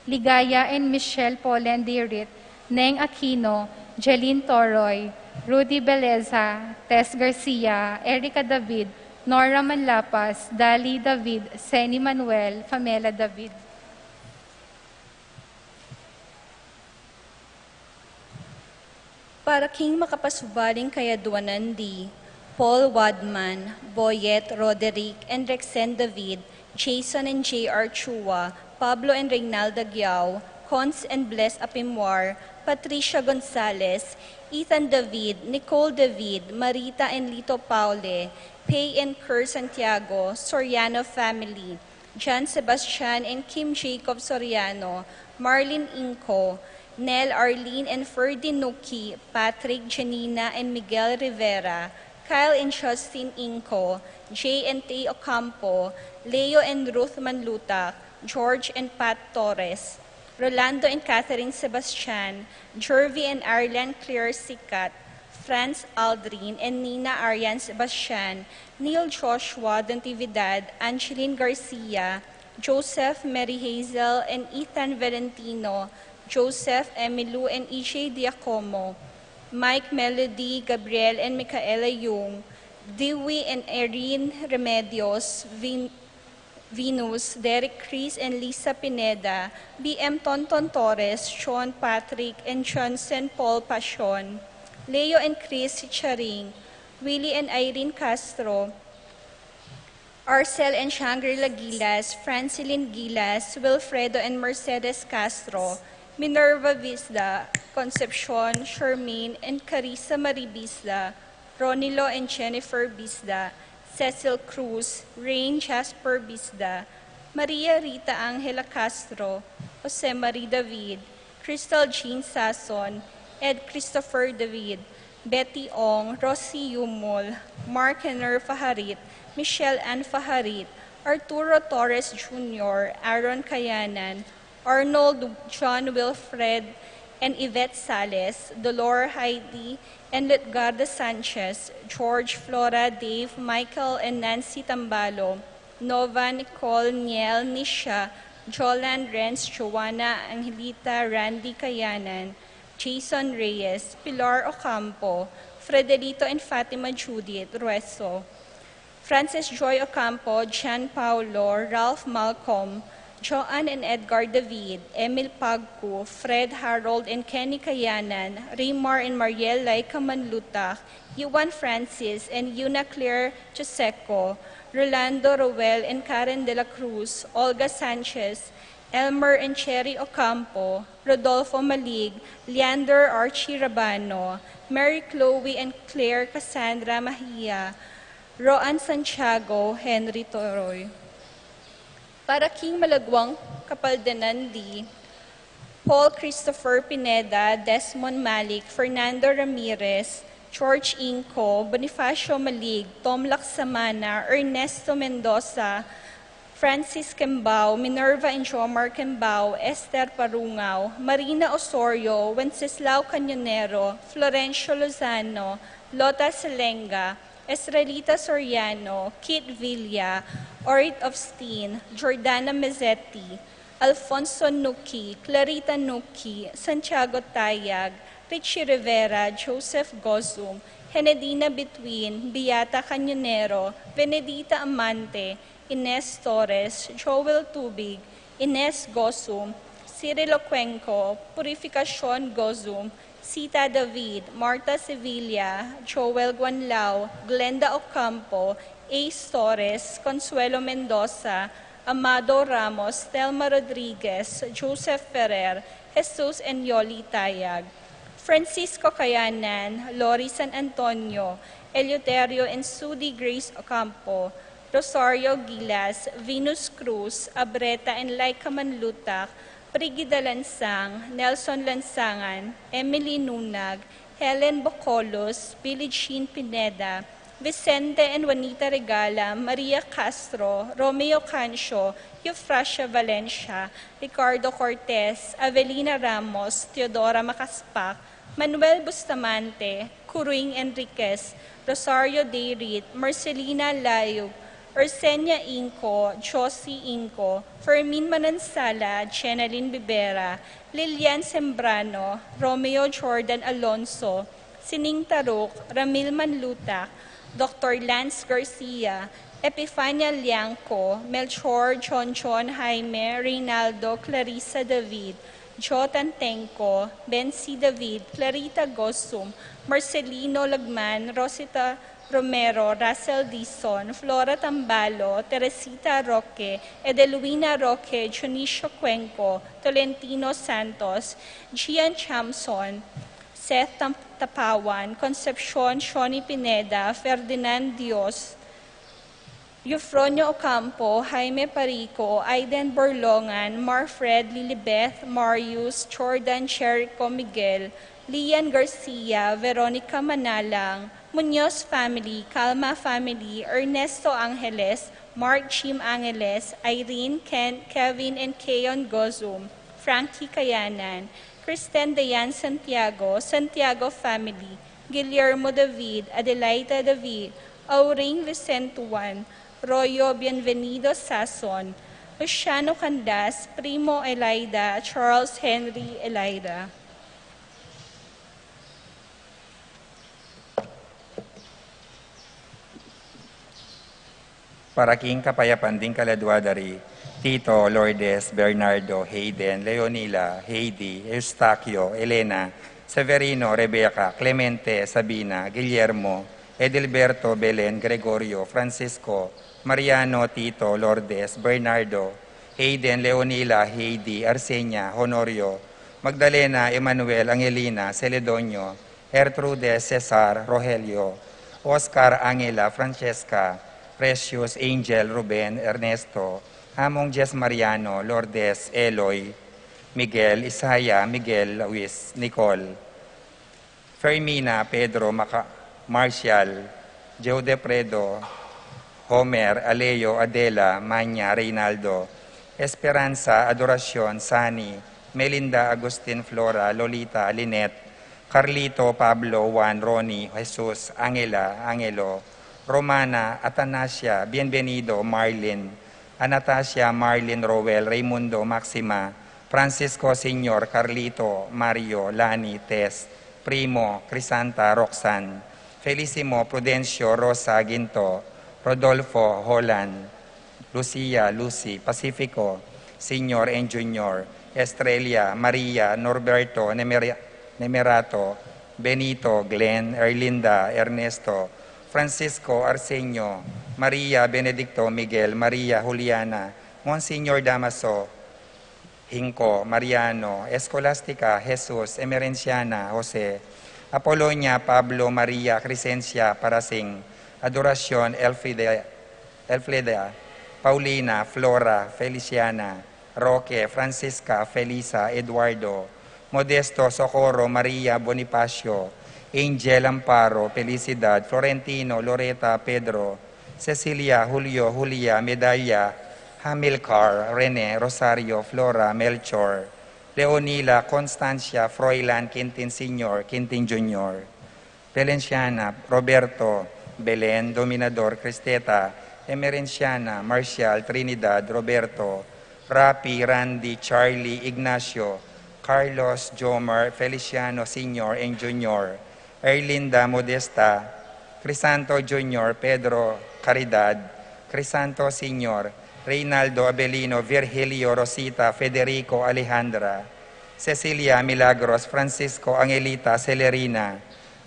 Ligaya and Michelle Polen Dirit, Neng Aquino, Jeline Toroy, Rudy Beleza, Tess Garcia, Erica David, Nora Manlapas, Dali David, Seni Manuel, Pamela David. Para king makapasubaling kayadwanan di Paul Wadman, Boyet Roderick and Rexen David, Jason and J R Chua, Pablo and Reynalda Giao, Cons and Bless Apimwar, Patricia Gonzalez, Ethan David, Nicole David, Marita and Lito Paule, Pay and Kerr Santiago, Soriano family, John Sebastian and Kim Jacob Soriano, Marlene Inco, Nel Arlene and Ferdy Nuki, Patrick, Janina and Miguel Rivera, Kyle and Justin Inco, Jay and Tay Ocampo, Leo and Ruth Manlutak, George and Pat Torres, Rolando and Catherine Sebastian, Jervy and Arlan Claire Sicat, Franz Aldrin and Nina Arian Sebastian, Neil Joshua Dontividad, Angeline Garcia, Joseph, Mary Hazel and Ethan Valentino, Joseph, Emilou and E J Diacomo, Mike, Melody, Gabriel and Micaela Yung, Dewey and Erin Remedios, Vin- Venus, Derek Chris and Lisa Pineda, B M Tonton Torres, John Patrick and Johnson Paul Pasion, Leo and Chris Charing, Willie and Irene Castro, Arcel and Shangri-La Gilas, Francilyn Gilas, Wilfredo and Mercedes Castro, Minerva Visda, Concepcion, Shermaine and Carissa Marie Visda, Ronilo and Jennifer Visda, Cecil Cruz, Rain Jasper Visda, Maria Rita Angela Castro, Jose Marie David, Crystal Jean Sason, Ed Christopher David, Betty Ong, Rosie Yumol, Mark Henner Faharit, Michelle Ann Faharit, Arturo Torres Junior, Aaron Kayanan, Arnold John Wilfred and Yvette Sales, Dolor Heidi and Lutgarda Sanchez, George, Flora, Dave, Michael and Nancy Tambalo, Nova, Nicole, Niel, Nisha, Jolan, Renz, Joanna, Angelita, Randy Kayanan, Jason Reyes, Pilar Ocampo, Fredelito and Fatima Judith Rueso, Francis Joy Ocampo, Gian Paulo, Ralph Malcolm, Joan and Edgar David, Emil Pagcu, Fred Harold and Kenny Kayanan, Rimar and Mariel Laika Manlutak, Yuan Francis and Yuna Claire Joseco, Rolando Roel and Karen de la Cruz, Olga Sanchez, Elmer and Cherry Ocampo, Rodolfo Malig, Leander Archie Rabano, Mary Chloe and Claire Cassandra Mahia, Roan Santiago, Henry Toroy. Para king malagwang kapaldanan di Paul Christopher Pineda, Desmond Malik, Fernando Ramirez, George Inco, Bonifacio Malig, Tom Laksamana, Ernesto Mendoza, Francis Kembao, Minerva and Jomar Kembao, Esther Parungao, Marina Osorio, Wenceslao Cañonero, Florencio Lozano, Lota Selenga, Estrelita Soriano, Kit Villa, Orit of Steen, Jordana Mezzetti, Alfonso Nuki, Clarita Nuki, Santiago Tayag, Richie Rivera, Joseph Gozum, Henedina Bituin, Beata Cañonero, Benedita Amante, Ines Torres, Joel Tubig, Ines Gozum, Cirilo Cuenco, Purificacion Gozum, Sita David, Martha Sevilla, Joel Guanlao, Glenda Ocampo, Ace Torres, Consuelo Mendoza, Amado Ramos, Thelma Rodriguez, Joseph Ferrer, Jesus and Yoli Tayag, Francisco Kayanan, Lori San Antonio, Eleuterio and Sudi Grace Ocampo, Rosario Gilas, Venus Cruz, Abreta and Laika Manlutak, Brigida Lansang, Nelson Lansangan, Emily Nunag, Helen Bocolos, Billie Jean Pineda, Vicente and Juanita Regala, Maria Castro, Romeo Cancio, Eufrasia Valencia, Ricardo Cortez, Avelina Ramos, Teodora Macaspac, Manuel Bustamante, Curing Enriquez, Rosario Dayrit, Marcelina Layug, Ursenia Inco, Josie Inco, Fermin Manansala, Jenalyn Bibera, Lilian Sembrano, Romeo Jordan Alonso, Sining Taruk, Ramil Manlutak, Doctor Lance Garcia, Epifania Liangco, Melchor, John John, Jaime, Reynaldo, Clarissa David, Jo Tantengco, Bensi David, Clarita Gosum, Marcelino Lagman, Rosita Romero, Russell Dizon, Flora Tambalo, Teresita Roque, Edelwina Roque, Dionisio Cuenco, Tolentino Santos, Gian Chamson, Seth Tam-, Tapawan, Concepcion Shoni Pineda, Ferdinand Dios, Eufronio Ocampo, Jaime Parico, Aiden Borlongan, Marfred, Lilibeth, Marius, Jordan, Jericho, Miguel, Lian Garcia, Veronica Manalang, Muñoz family, Calma family, Ernesto Angeles, Mark Jim Angeles, Irene, Kent, Kevin, and Keon Gozum, Frankie Kayanan, Kristen Dayan Santiago, Santiago family, Guillermo David, Adelaida David, Auring Vicentuan, Royo Bienvenido Sason, Luciano Candas, Primo Elida, Charles Henry Elida. Para king kapayapan ding kaladua da ri Tito, Lourdes, Bernardo, Hayden, Leonila, Heidi, Eustaquio, Elena, Severino, Rebecca, Clemente, Sabina, Guillermo, Edilberto, Belen, Gregorio, Francisco, Mariano, Tito, Lourdes, Bernardo, Hayden, Leonila, Heidi, Arsenia, Honorio, Magdalena, Emmanuel, Angelina, Celedonio, Gertrude, Cesar, Rogelio, Oscar, Angela, Francesca, Precious, Angel, Ruben, Ernesto, Among Jess Mariano, Lourdes, Eloy, Miguel, Isaya, Miguel, Luis, Nicole, Fermina, Pedro, Maca-, Marcial, Joe Depredo, Homer, Aleo, Adela, Manya, Reynaldo, Esperanza, Adoracion, Sani, Melinda, Agustin, Flora, Lolita, Lynette, Carlito, Pablo, Juan, Ronnie, Jesus, Angela, Angelo, Romana, Atanasia, Bienvenido, Marlin, Anastasia, Marlin, Roel, Raymundo, Maxima, Francisco, Senior, Carlito, Mario, Lani, Tess, Primo, Crisanta, Roxanne, Felicimo, Prudencio, Rosa, Ginto, Rodolfo, Holland, Lucia, Lucy, Pacifico, Senior and Junior, Estrella, Maria, Norberto, Nemeri-, Nemerato, Benito, Glenn, Erlinda, Ernesto, Francisco, Arsenio, Maria, Benedicto, Miguel, Maria, Juliana, Monsignor Damaso, Hinco, Mariano, Escolastica, Jesus, Emerenciana, Jose, Apolonia, Pablo, Maria, Crescencia, Parasing, Adoracion, Elfrida, Elfrida, Paulina, Flora, Feliciana, Roque, Francisca, Felisa, Eduardo, Modesto, Socorro, Maria, Bonifacio, Angel, Amparo, Felicidad, Florentino, Loreta, Pedro, Cecilia, Julio, Julia, Medalla, Hamilcar, Rene, Rosario, Flora, Melchor, Leonila, Constancia, Froilan, Quintin Senior, Quintin Junior, Valenciana, Roberto, Belen, Dominador, Cristeta, Emerenciana, Marcial, Trinidad, Roberto, Rapi, Randy, Charlie, Ignacio, Carlos, Jomar, Feliciano Senior and Junior, Erlinda, Modesta, Crisanto Junior, Pedro, Caridad, Crisanto Senior, Reynaldo, Abelino, Virgilio, Rosita, Federico, Alejandra, Cecilia, Milagros, Francisco, Angelita, Celerina,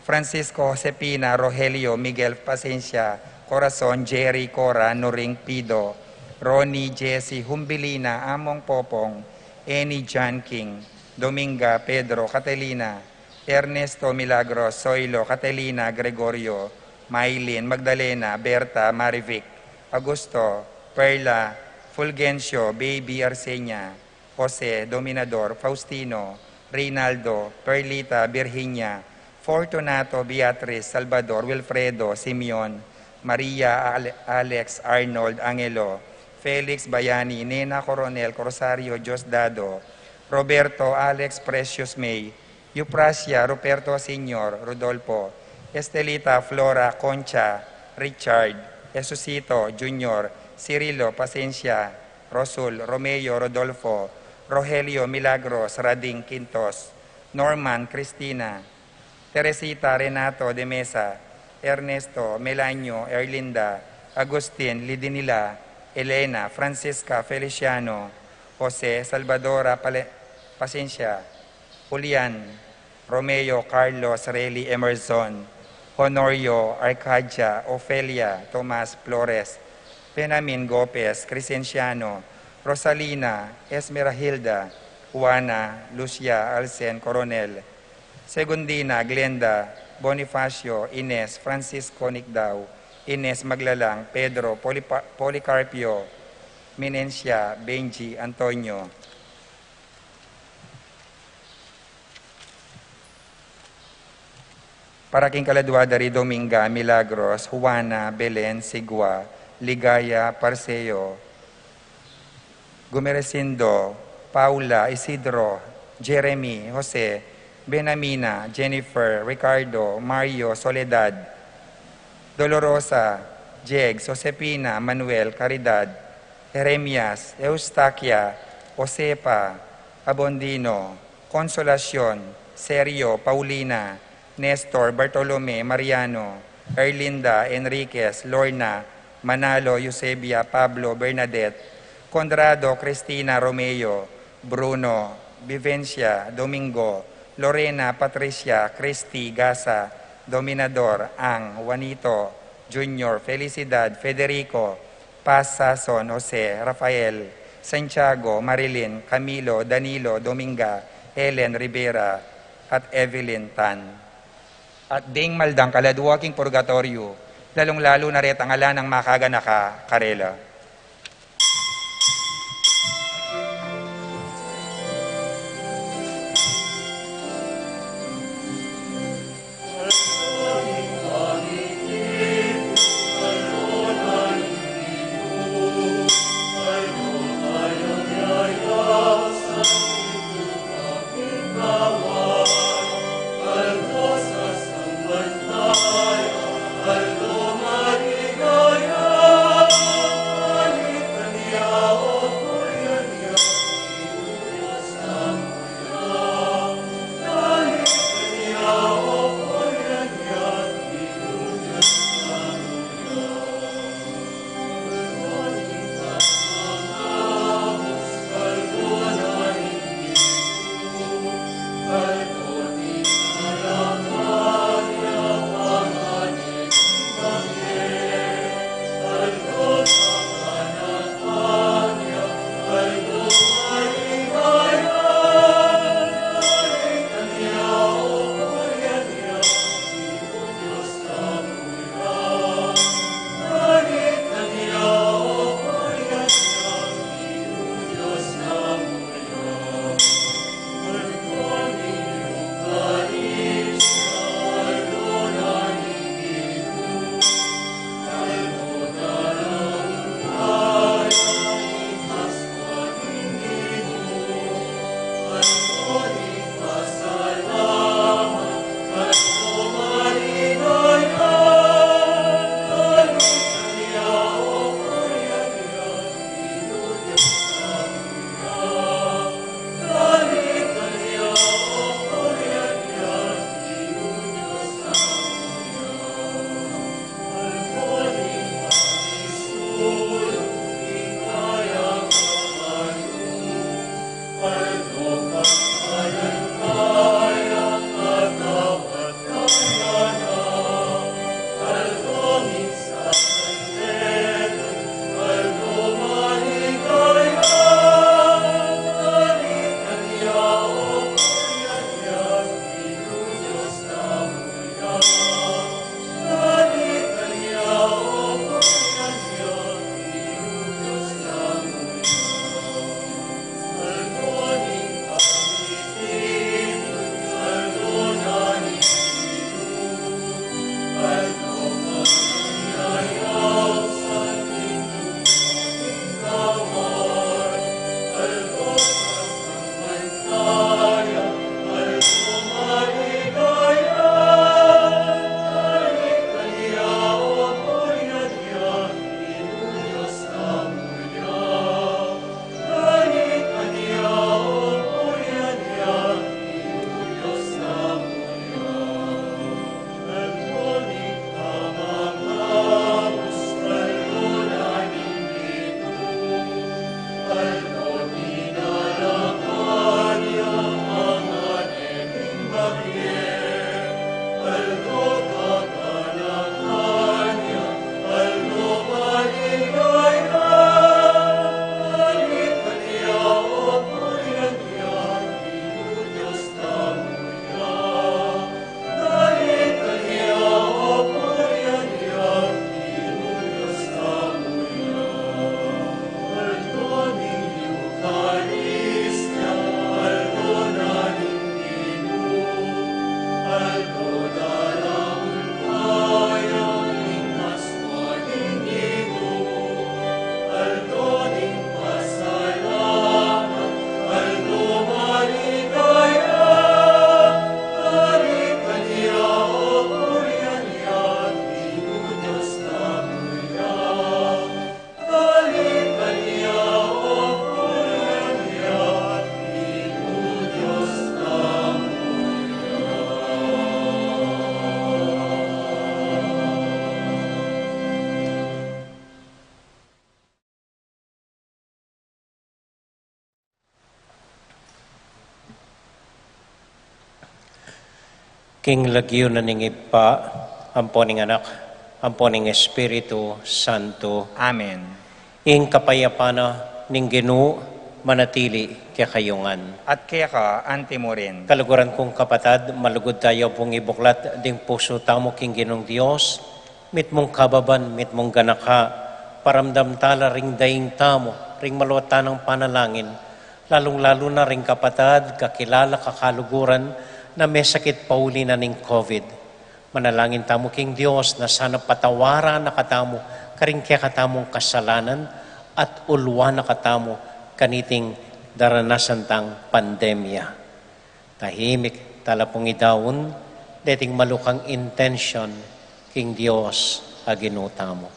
Francisco, Josepina, Rogelio, Miguel, Pasencia, Corazon, Jerry, Cora, Noring, Pido, Ronnie, Jesse, Humbilina, Among, Popong, Annie, John King, Dominga, Pedro, Catalina, Ernesto, Milagros, Soilo, Catalina, Gregorio, Mailin, Magdalena, Berta, Marivic, Augusto, Perla, Fulgencio, Baby, Arsenia, Jose, Dominador, Faustino, Reynaldo, Perlita, Virginia, Fortunato, Beatriz, Salvador, Wilfredo, Simeon, Maria, Ale-, Alex, Arnold, Angelo, Felix, Bayani, Nena, Coronel, Rosario, Diosdado, Roberto, Alex, Precious, May, Euprasia, Ruperto Senior, Rodolfo, Estelita, Flora, Concha, Richard, Jesucito, Junior, Cirilo, Pasencia, Rosul, Romeo, Rodolfo, Rogelio, Milagros, Rading, Quintos, Norman, Cristina, Teresita, Renato, Demesa, Ernesto, Melanio, Erlinda, Agustin, Lidinila, Elena, Francisca, Feliciano, Jose, Salvadora, Pale-, Pasencia, Julian, Romeo, Carlos, Reli, Emerson, Honorio, Arcadia, Ofelia, Tomas, Flores, Benjamin, Gopez, Crescenciano, Rosalina, Esmeralda, Juana, Lucia, Alcen, Coronel, Segundina, Glenda, Bonifacio, Ines, Francisco, Nicdao, Ines, Maglalang, Pedro, Polipa-, Policarpio, Minencia, Benji, Antonio. Para king kaladua da ri Dominga, Milagros, Juana, Belen, Sigua, Ligaya, Parseo, Gumeresindo, Paula, Isidro, Jeremy, Jose, Benamina, Jennifer, Ricardo, Mario, Soledad, Dolorosa, Jegs, Josepina, Manuel, Caridad, Jeremias, Eustaquia, Josefa, Abondino, Consolacion, Sergio, Paulina, Nestor, Bartolome, Mariano, Erlinda, Enriquez, Lorna, Manalo, Eusebia, Pablo, Bernadette, Conrado, Cristina, Romeo, Bruno, Vivencia, Domingo, Lorena, Patricia, Christy, Gasa, Dominador, Ang, Juanito, Junior, Felicidad, Federico, Paz, Sason, Jose, Rafael, Santiago, Marilyn, Camilo, Danilo, Dominga, Helen, Rivera, at Evelyn Tan. At ding maldang kaladua king purgatoryo, lalung-lalu na retang ala nang makaganaka karela. King lagyu na ning Ibpa, ampo ning Anak, ampo ning Espiritu Santo. Amen. Ing kapayapan na ning Ginu manatili kekayu ngan. At keka anti mu rin. Kaluguran kung kapatad, malugud tamu pung ibuklat ding pusu tamu king Ginung Dios, mitmung kababan, mitmung ganaka, paramdam tala ring daing tamu, ring maluat tanang panalangin, lalung-lalu na ring kapatad, kakilala, kakaluguran, na mesakit pauli na ning COVID. Manalangin tamu king Dios na sana patawaran na katamu karing kekatamung kasalanan at ulwan na katamu kaniting daranasan tang pandemya. Tahimik tala pung idaun deting malukang intensyon king Dios a Ginu tamu.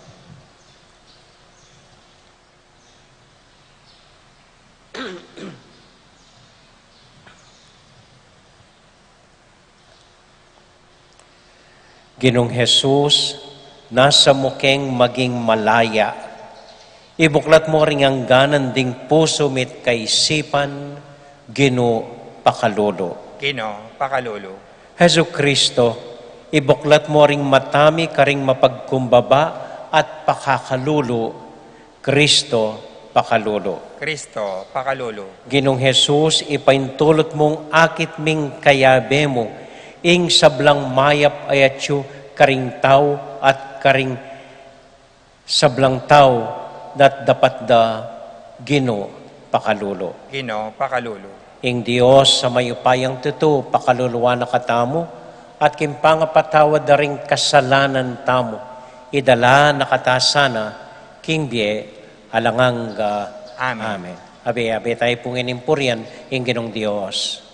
Ginung Jesus, nasa mu keng maging malaya. Ibuklat mu ring angganan ding pusu mi't kaisipan, Ginu, pakalulu. Ginu, pakalulu. Jesucristo, ibuklat mu ring mata mi karing mapagkumbaba at pakakalulu, Cristo, pakalulu. Cristo, pakalulu. Ginung Jesus, ipaintulut mung akit ming kayabe mu, ing sablang mayap a yatyu karing tau at karing sablang tau, dat dapat da, Ginu, pakalulu. Ginu, pakalulu. Ing Dios a mayupayang tutu, pakaluluan na katamu, at king pangapatawad da ring kasalanan tamu, idala na kata sana king bie alang angga. Amen. Amen. Abe, abe tamu pung inimpurian ing Ginung Dios.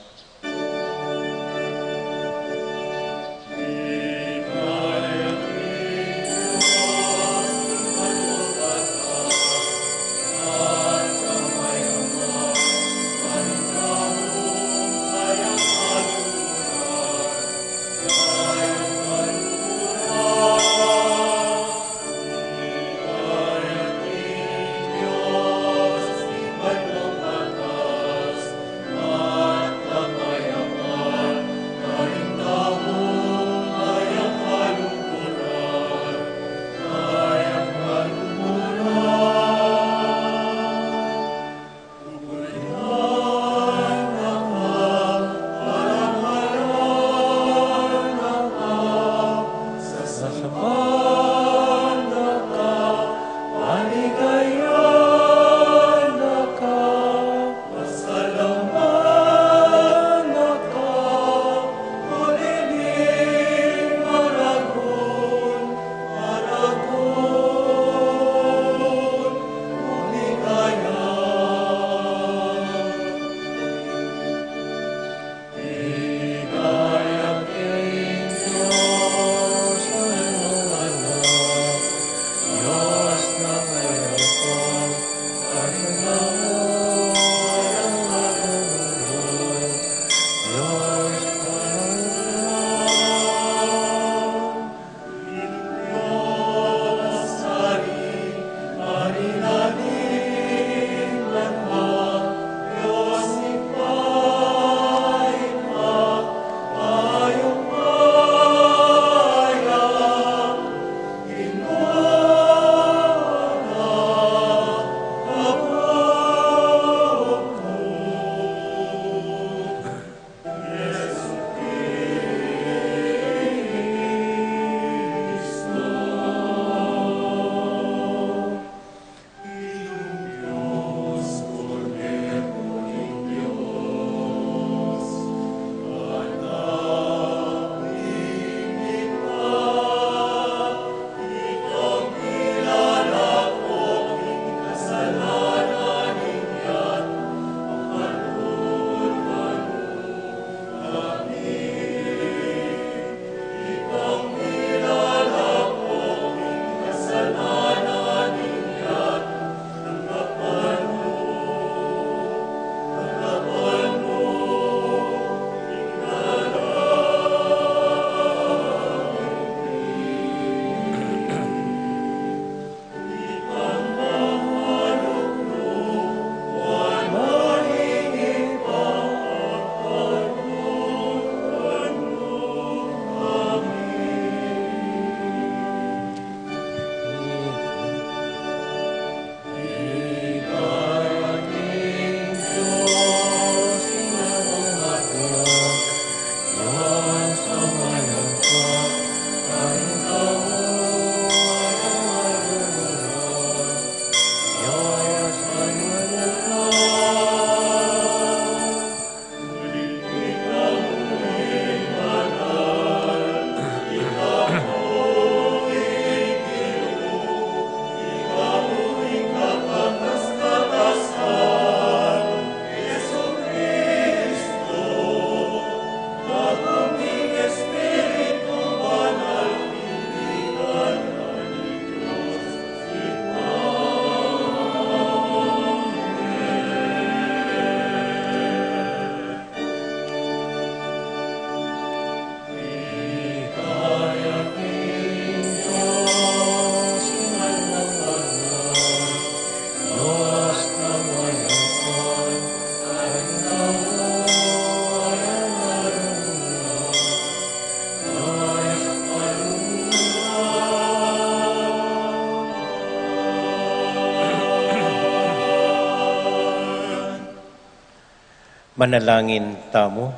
Manalangin tamu.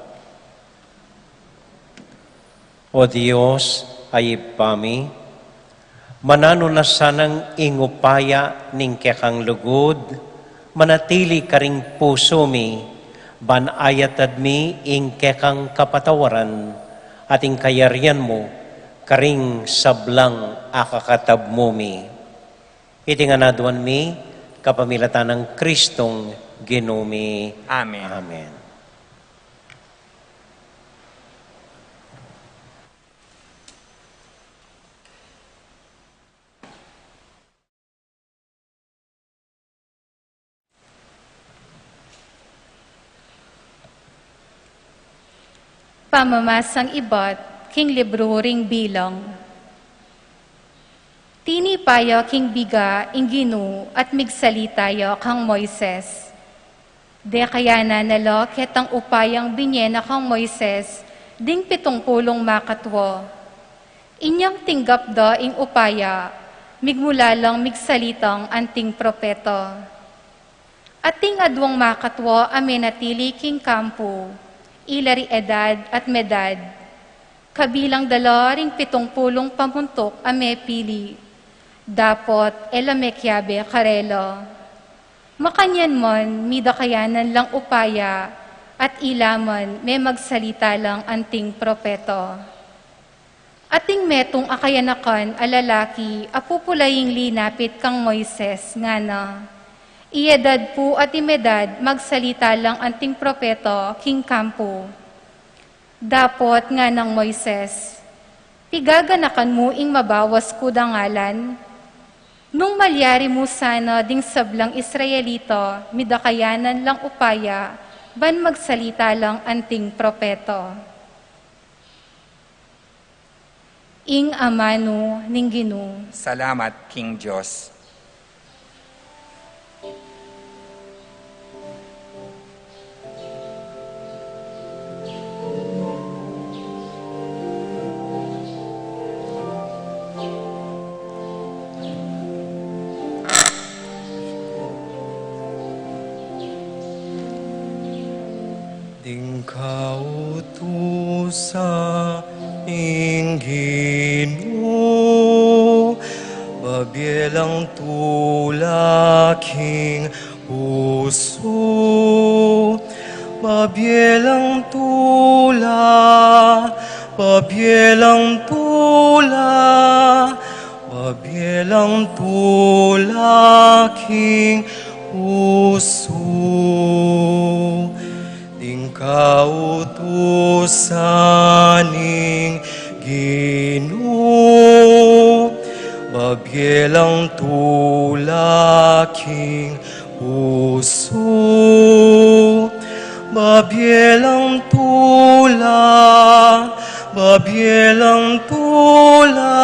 O Dios a Ibpa mi, mananu na sanang ing upaya ning kekang lugud manatili karing pusu mi, ban ayatad mi ing kekang kapatawaran at ing kayarian mu karing sablang akakatab mu mi. Iti ngan aduan mi kapamilatan nang Kristong Ginu mi. Amen. Amen. Pamamasang ibat king libru ring Bilang. Tinipa ya king biga ing Ginu at migsalita ya kang Moises. Dekayanan na la ketang upayang binye na kang Moises ding pitung pulung makatua. Inyang tinggap da ing upaya, migmula lang migsalitang anting propeta. Ating aduang makatua a menatili king kampu, ila ri Edad at Medad. Kabilang da la ring pitung pulung pamuntuk a mepili. Dapot e la mekiabe karela. Makanyan man, midakayanan lang upaya, at ila man memagsalita lang anting propeta. Ating metung a kayanakan a lalaki a pupula ing linapit kang Moises, ngana, "I Edad pu at i Medad magsalita lang anting propeta king kampu." Dapot nganang Moises, "Pigaganakan mu ing mabawas ku dangalan? Nung malyari mu sana ding sablang Israelita, midakayanan lang upaya ban magsalita lang anting propeta." Ing amanu ning Ginu. Salamat king Dios. Ding kautusan ning Ginu, babie lang tula king pusu, babie lang tula, babie lang tula, babie lang tula king pusu. Ding kautusan ning Ginu, babie lang tula king pusu, babie lang tula, babie lang tula,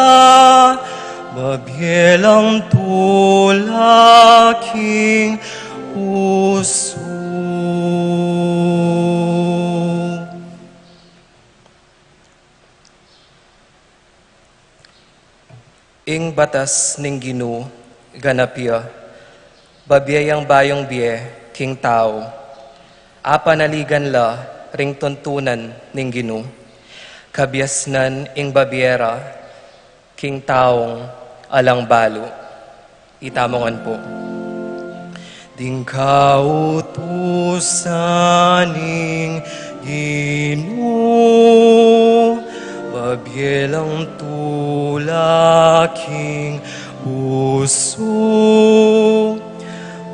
babie lang tula king pusu. Ing batas ning Ginu, ganap ya, babie yang bayung bie king tau. Apanaligan la ring tuntunan ning Ginu, kabiasnan ing babie ra king taung alang balu. Itamu ngan pu. Ding kautusan ning Ginu, babie lang tula king pusu,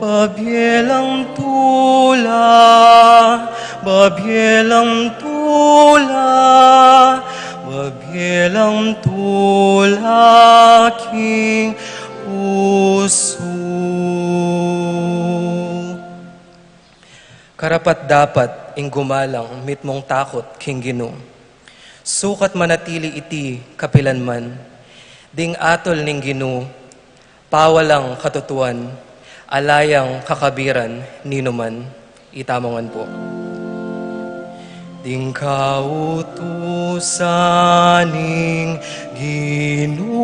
babie lang tula, babie lang tula, babie lang tula king pusu. Karapat-dapat ing gumalang mitmung takut king Ginu. Sukat manatili iti kapilanman. Ding atul ning Ginu, pawalang katutuan, ala yang kakabiran ninuman. Itamu ngan pu. Ding kautusan ning Ginu,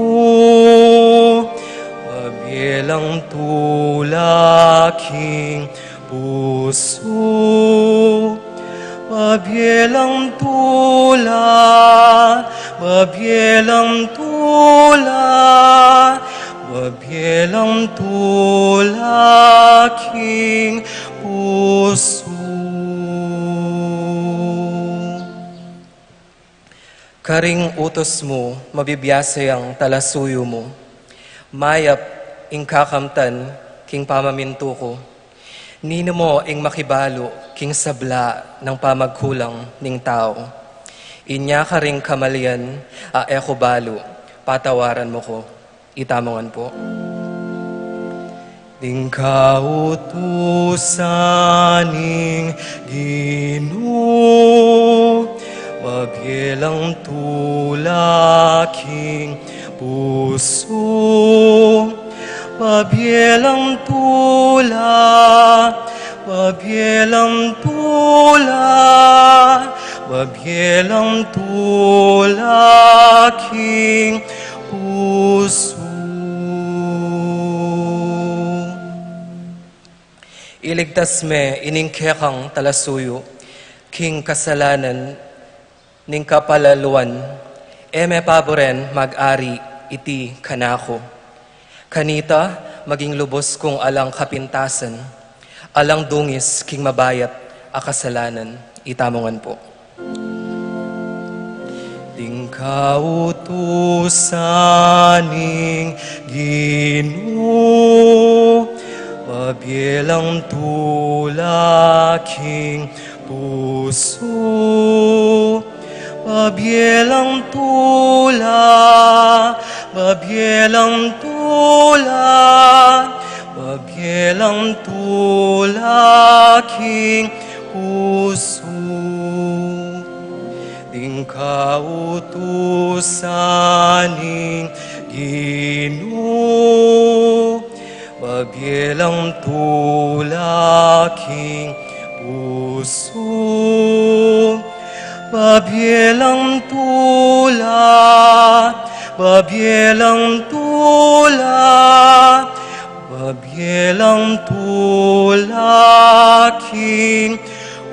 babie lang tula king pusu, Babie lang tula, babie lang tula, babie lang tula king pusu. Karing utus mu, mabibiasa yang talasuyu mu. Mayap ing kakamtan king pamamintu ku. Ninu mo ing makibalu king sabla nang pamagkulang ning tau? Inya karing kamalian a e ku balu, patawaran mu ku. Itamu ngan pu. Ding kautusan ning Ginu, babie lang tula king pusu, babie lang tula, babie lang tula, babie lang tula king pusu. Iligtas me ining kekang talasuyu king kasalanan ning kapalaluan, e me paburen mag-ari iti kanaku. Kanita maging lubus kung alang kapintasan, alang dungis king mabayat a kasalanan. Itamu ngan pu. Ding kautusan ning Ginu, babie lang tula king pusu, babie lang tula, babie lang tula, babie lang tula king pusu. Ding kautusan ning Ginu, babie lang tula king pusu, babie lang tula, babie lang tula, babie lang tula king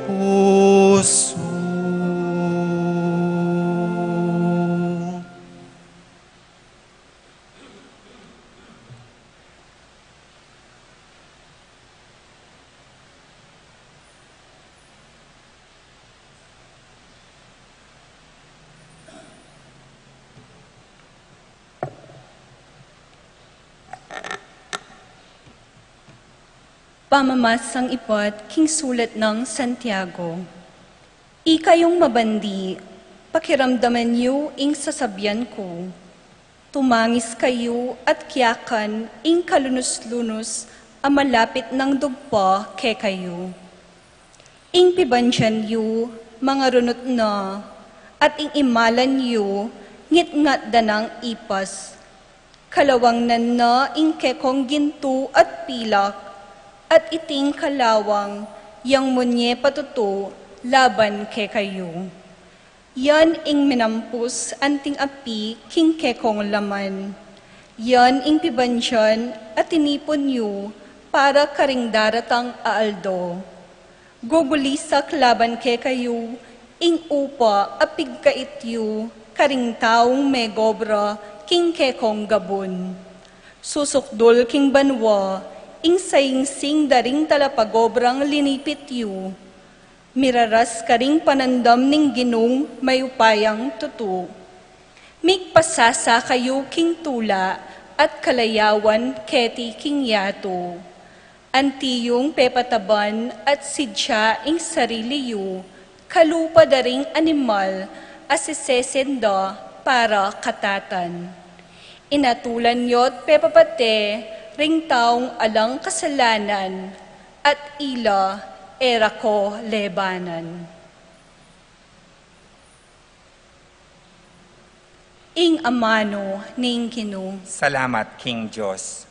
pusu. Pamamasang ibat king sulat nang Santiago. Ikayung mabandi, pakiramdaman yu ing sasabian ku. Tumangis kayu at kiyakan ing kalunus-lunus a malapit nang dugpa kekayu. Ing pibandian yu, mangarunut na, at ing imalan yu, ngitngat da nang ipas. Kalawangnan na ing kekong gintu at pilak, at iting kalawang yang munye patutu laban kekayu. Yan ing minampus anting api king kekong laman. Yan ing pibandian a tinipun yu para karing daratang a aldo. Gugulisak laban kekayu ing upa a pigkait yu karing taung megobra king kekong gabun. Susukdul king banua ing saingsing da ring talapagobrang linipit yu. Miraras karing panandam ning Ginung mayupayang tutu. Migpasasa kayu king tula at kalayawan keti king yatu. Anti yung pepataban at sidya ing sarili yu kalupa da ring animal a sisesen da para katatan. Inatulan yo't pepapate ring taung alang kasalanan, at ila e ra ko lebanan. Ing amanu ning Ginu. Salamat king Dios.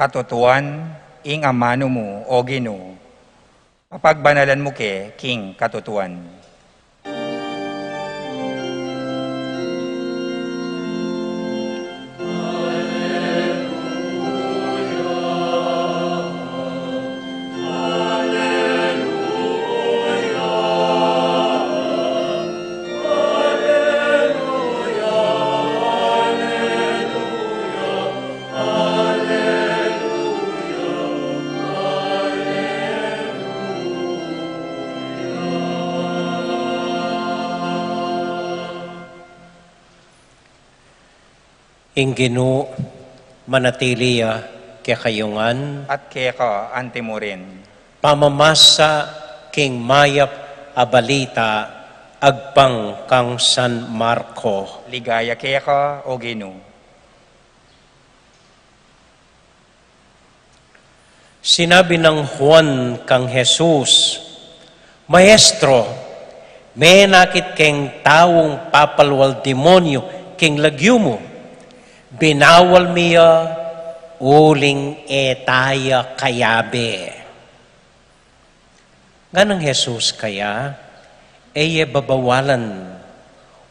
Katutuan, ing amanu mu, O Ginu, papagbanalan mu ke king katutuan. Ing Ginu manatili ya kekayu ngan. At keka antimurin. Pamamasa king mayap a balita agpang kang San Marco. Ligaya keka, O Ginu. Sinabi nang Juan kang Jesus, "Maestro, menakit keng taung papalwal demonyu king lagyu mu. Binawal mi ya uling e ta ya kayabe." Nganang Jesus kaya, "E ye babawalan,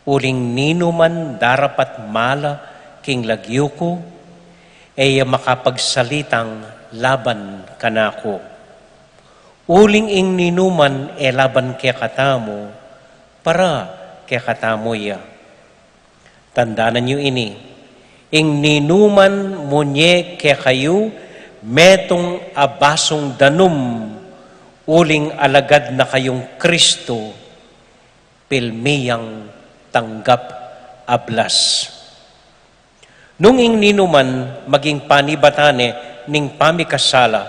uling ninuman darapat mala king lagyu ku, e ye makapagsalitang laban kanaku. Uling ing ninuman e laban kekatamu, para kekatamu ya." Tandanan yu ini, ing ninuman munye kekayu metung a basung danum, uling alagad na kayung Kristu, pilmi yang tanggap a blas. Nung ing ninuman maging panibatan ne ning pamikasala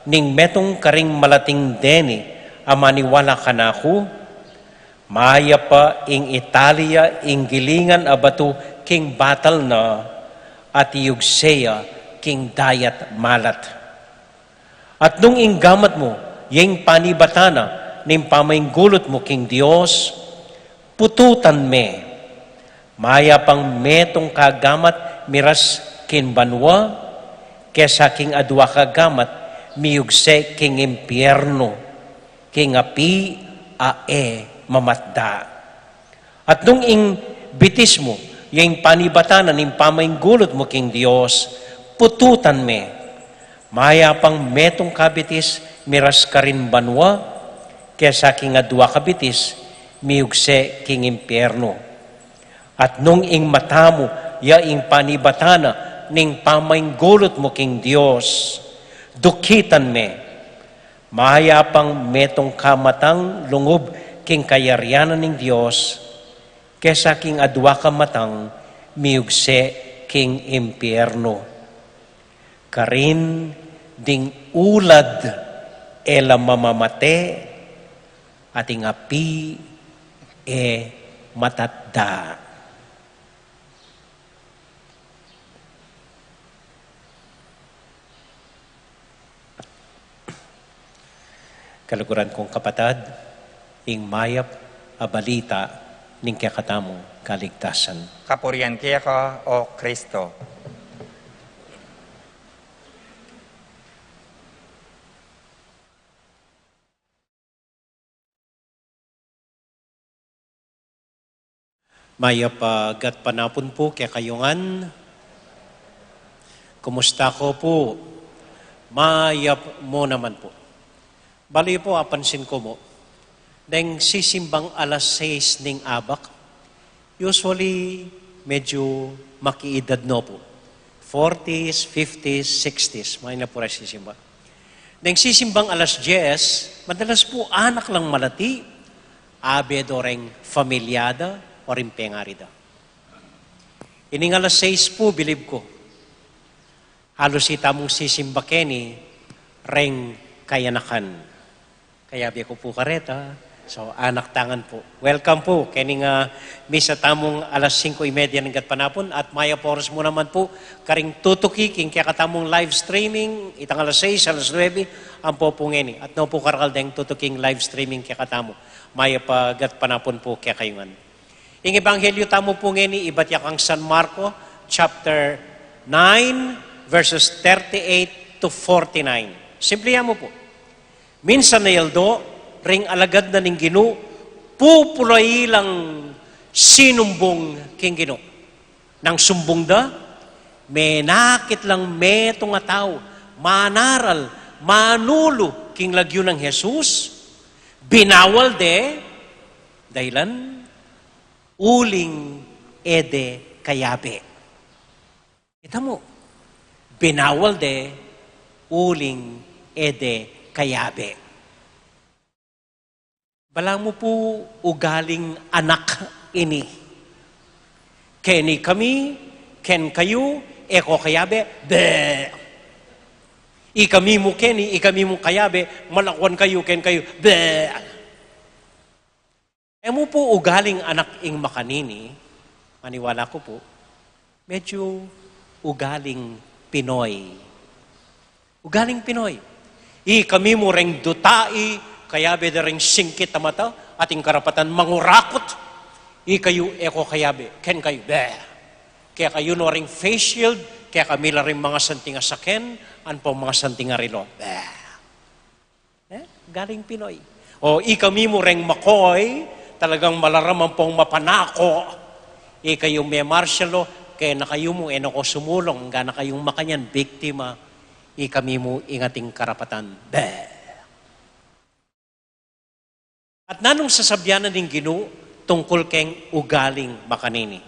ning metung karing malating deni a maniwala kanaku, mayap a ing itali ya ing gilingan a batu king batal na, at iyugse ya king dayat malat. At nung ing gamat mu ya ing panibatan na ning pamainggulut mu king Dios, pututan me. Mayap ang metung ka gamat miras king banua, kesa king adua ka gamat miyugse king impiernu, king api a e mamatda. At nung ing bitis mu ya ing panibatan na ning pamainggulut mu king Dios, pututan me. Mayap ang metung ka bitis miras karin banua, kesa king adua ka bitis miyugse king impiernu. At nung ing mata mu ya ing panibatan na ning pamainggulut mu king Dios, dukitan me. Mayap ang metung ka matang lungub king kayarian ning Dios, kesa king adua ka matang miyugse king impiernu. Karin ding ulad e la mamamate, at ing api e matatda. Kaluguran kung kapatad, ing mayap a balita ning kekatamung kaligtasan. Kapurian keka, O Kristo. Mayap a gatpanapun pu kekayu ngan. Kumusta ko pu? Mayap mu naman pu. Bali pu, apansin ku mu, deng sisimbang alas sais ning abak, usually medyo makiidad no pu. Forties, fifties, sixties, maina pu reng sisimba. Deng sisimbang alas diyes, madalas pu anak lang malati, abe do reng familia da o reng pengari da. Ining alas sais pu, bilib ku, halus itamung sisimba keni reng kayanakan. Kayabe ku pu kareta. So, anak tangan pu. Welcome pu kening, ah, misa tamung alas singko y media ning gatpanapun, at mayap a oras mu naman pu karing tutuki king kekatamung live streaming, itang alas sais, alas nuebe, ampo pu ngeni. At no pu karakal deng tutuking live streaming kekatamu, mayap a gatpanapun pu kekayu ngan. Ing ebanghelyo tamu pu ngeni ibat ya kang San Marco, chapter nine, verses thirty-eight to forty-nine. Simple ya mu pu. Minsan na aldo, ring alagad na ning Ginu, pupulayi lang sinumbung king Ginu. Nang sumbung da, menakit lang metung a tau, manaral, manulu king lagyu nang Jesus, binawal de, dahilan, uling e de kayabe. Kita mu, binawal de, uling e de kayabe. Balamu pu ugaling anak ini. Keni kami, ken kayu, e ko kayabe, be. Ikami mu keni, ikami mu kayabe, malakuan kayu, ken kayu, be. E mu pu ugaling anak ing makanini, maniwala ku pu, medyu ugaling Pinoy. Ugaling Pinoy. Ikami mu reng dutai, kayabe da reng singkit a mata, ating karapatan mangurakut. Ikayu, e ko kayabe, ken kayu, be. Kekayu no reng face shield, kekami la reng mangasanting a saken, ampong mangasanting a relo. Be. E, galing Pinoy. O, ikami mu reng makoy, talagang malaram ampong mapanako. Ikayu me martial law, kaya na kayu mu, e na ko sumulung, angga na kayung makanyan, biktima, ikami mu ing ating karapatan. Be. At nanung sasabyan na ning Ginu tungkul keng ugaling makanini?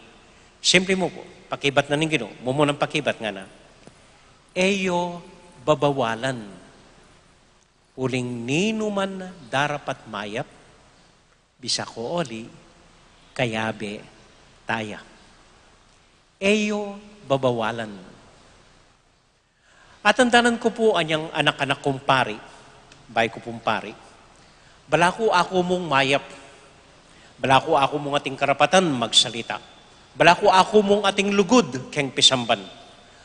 Simple mu pu, pakibat na ning Ginu, mumunang pakibat ngana, e yo babawalan. Uling ninuman darapat mayap, bisa ko oli, kayabe taya. E yo babawalan. Atandanan ku pu anyang anak-anak kung pari, bayu ku pung pari. Balaku aku mung mayap. Balaku aku mung ating karapatan magsalita. Balaku aku mung ating lugud keng pisamban.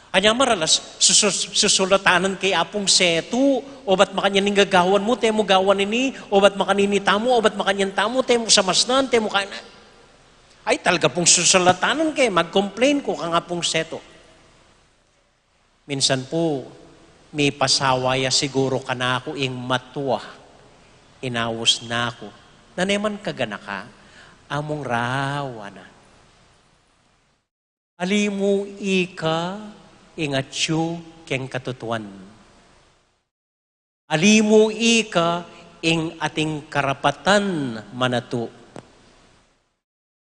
Anya maralas, susu-, susulatanan ke Apung Setu, obat makanyan ing gagawan mu, te mu gawan ini, obat makanini tamu, obat makanyan tamu, te mu samasnan, te mu kanan. Ay, talaga pung susulatanan ke, mag-complain ku kang Apung Setu. Minsan pu, mipasawa ya siguru kanaku ing matua, inaus na ku. Nane man kaganaka, amung rawa na. Ali mu ika ing atyu keng katutuan. Ali mu ika ing ating karapatan manatu.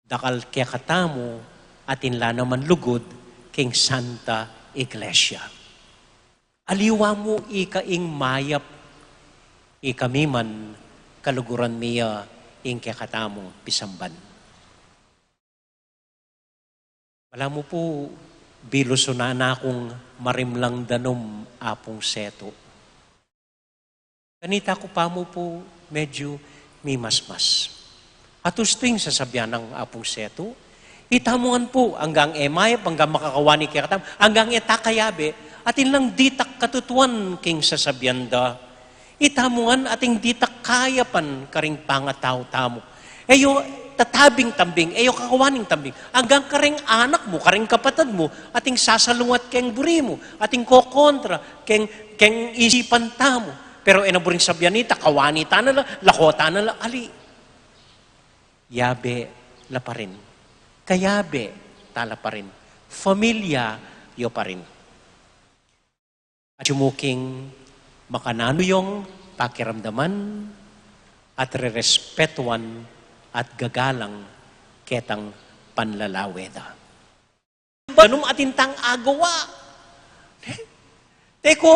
Dakal kekatamu atin la naman lugud king Santa Iglesia. Aliwa mu ika ing mayap, ikami man kaluguran mi ya ing kekatamung pisamban. Balamu pu, bilusunan na kung marimlang danum Apung Setu. Kanita ku pa mu pu, medyu mimasmas. At ustu ing sasabyan nang Apung Setu, itamu ngan pu, anggang e mayap, anggang makakawani kekatamu, anggang e ta kayabe, atin lang ditak katutuan king sasabyan da. Itamu ngan atin ditak kayapan karing pangatau tamu. E yo tatabing tambing, e yo kakawaning tambing. Anggang kareng anak mu, kareng kapatad mu, atin sasalungat keng buri mu, atin kokontra keng, keng isipan tamu. Pero e na buring sabyan ita, kawani ta na la, lako ta na la, ali. Yabe la pa rin. Kayabe ta la pa rin. Familia yo pa rin. Atyu mu king makananu yung pakiramdaman at rerespetuan at gagalang ketang panlalawe da. Ganun atin tang agawa. Teko,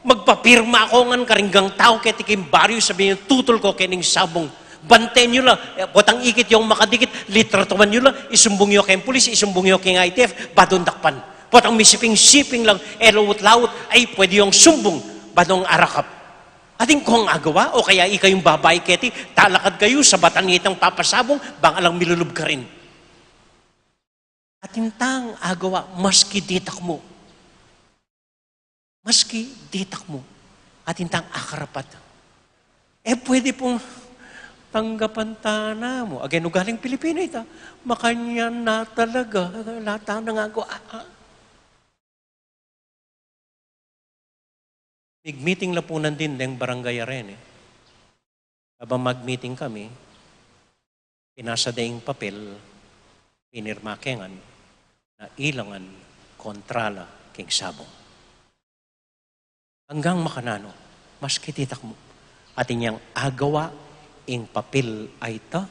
magpapirma ko ngan karing tau keti king baryu, sabi niya, tutul ko kening sabung. Banten yu la, e, potang ikit yung makadikit, litratuan yu la, isumbung yu keng pulis, isumbung yu keng I T F, badung dakpan. Potang misiping-siping lang, e lawut-lawut, ay, pwede yung sumbung, badung arakap. Atin kong agawa, o kaya ikayung babai keti, talakad kayu, sabatan itang papasabung, bang alang milulub karin. Atin tang agawa, maski ditak mu. Maski ditak mu, atin tang akarapat. E pwede pung tanggapan ta na mu. Again, ugaling Pilipino ita. Makanyan na talaga. Lata na nga ako. Ah, ah. Mig-meeting la pu nandin deng barangay a reni. Kabang mag-meeting kami, pinasa da ing papel, pinirma ke ngan, na ilangan kontra la king sabong. Anggang makananu, maski titak mu, atin yang agawa ing papel a ita,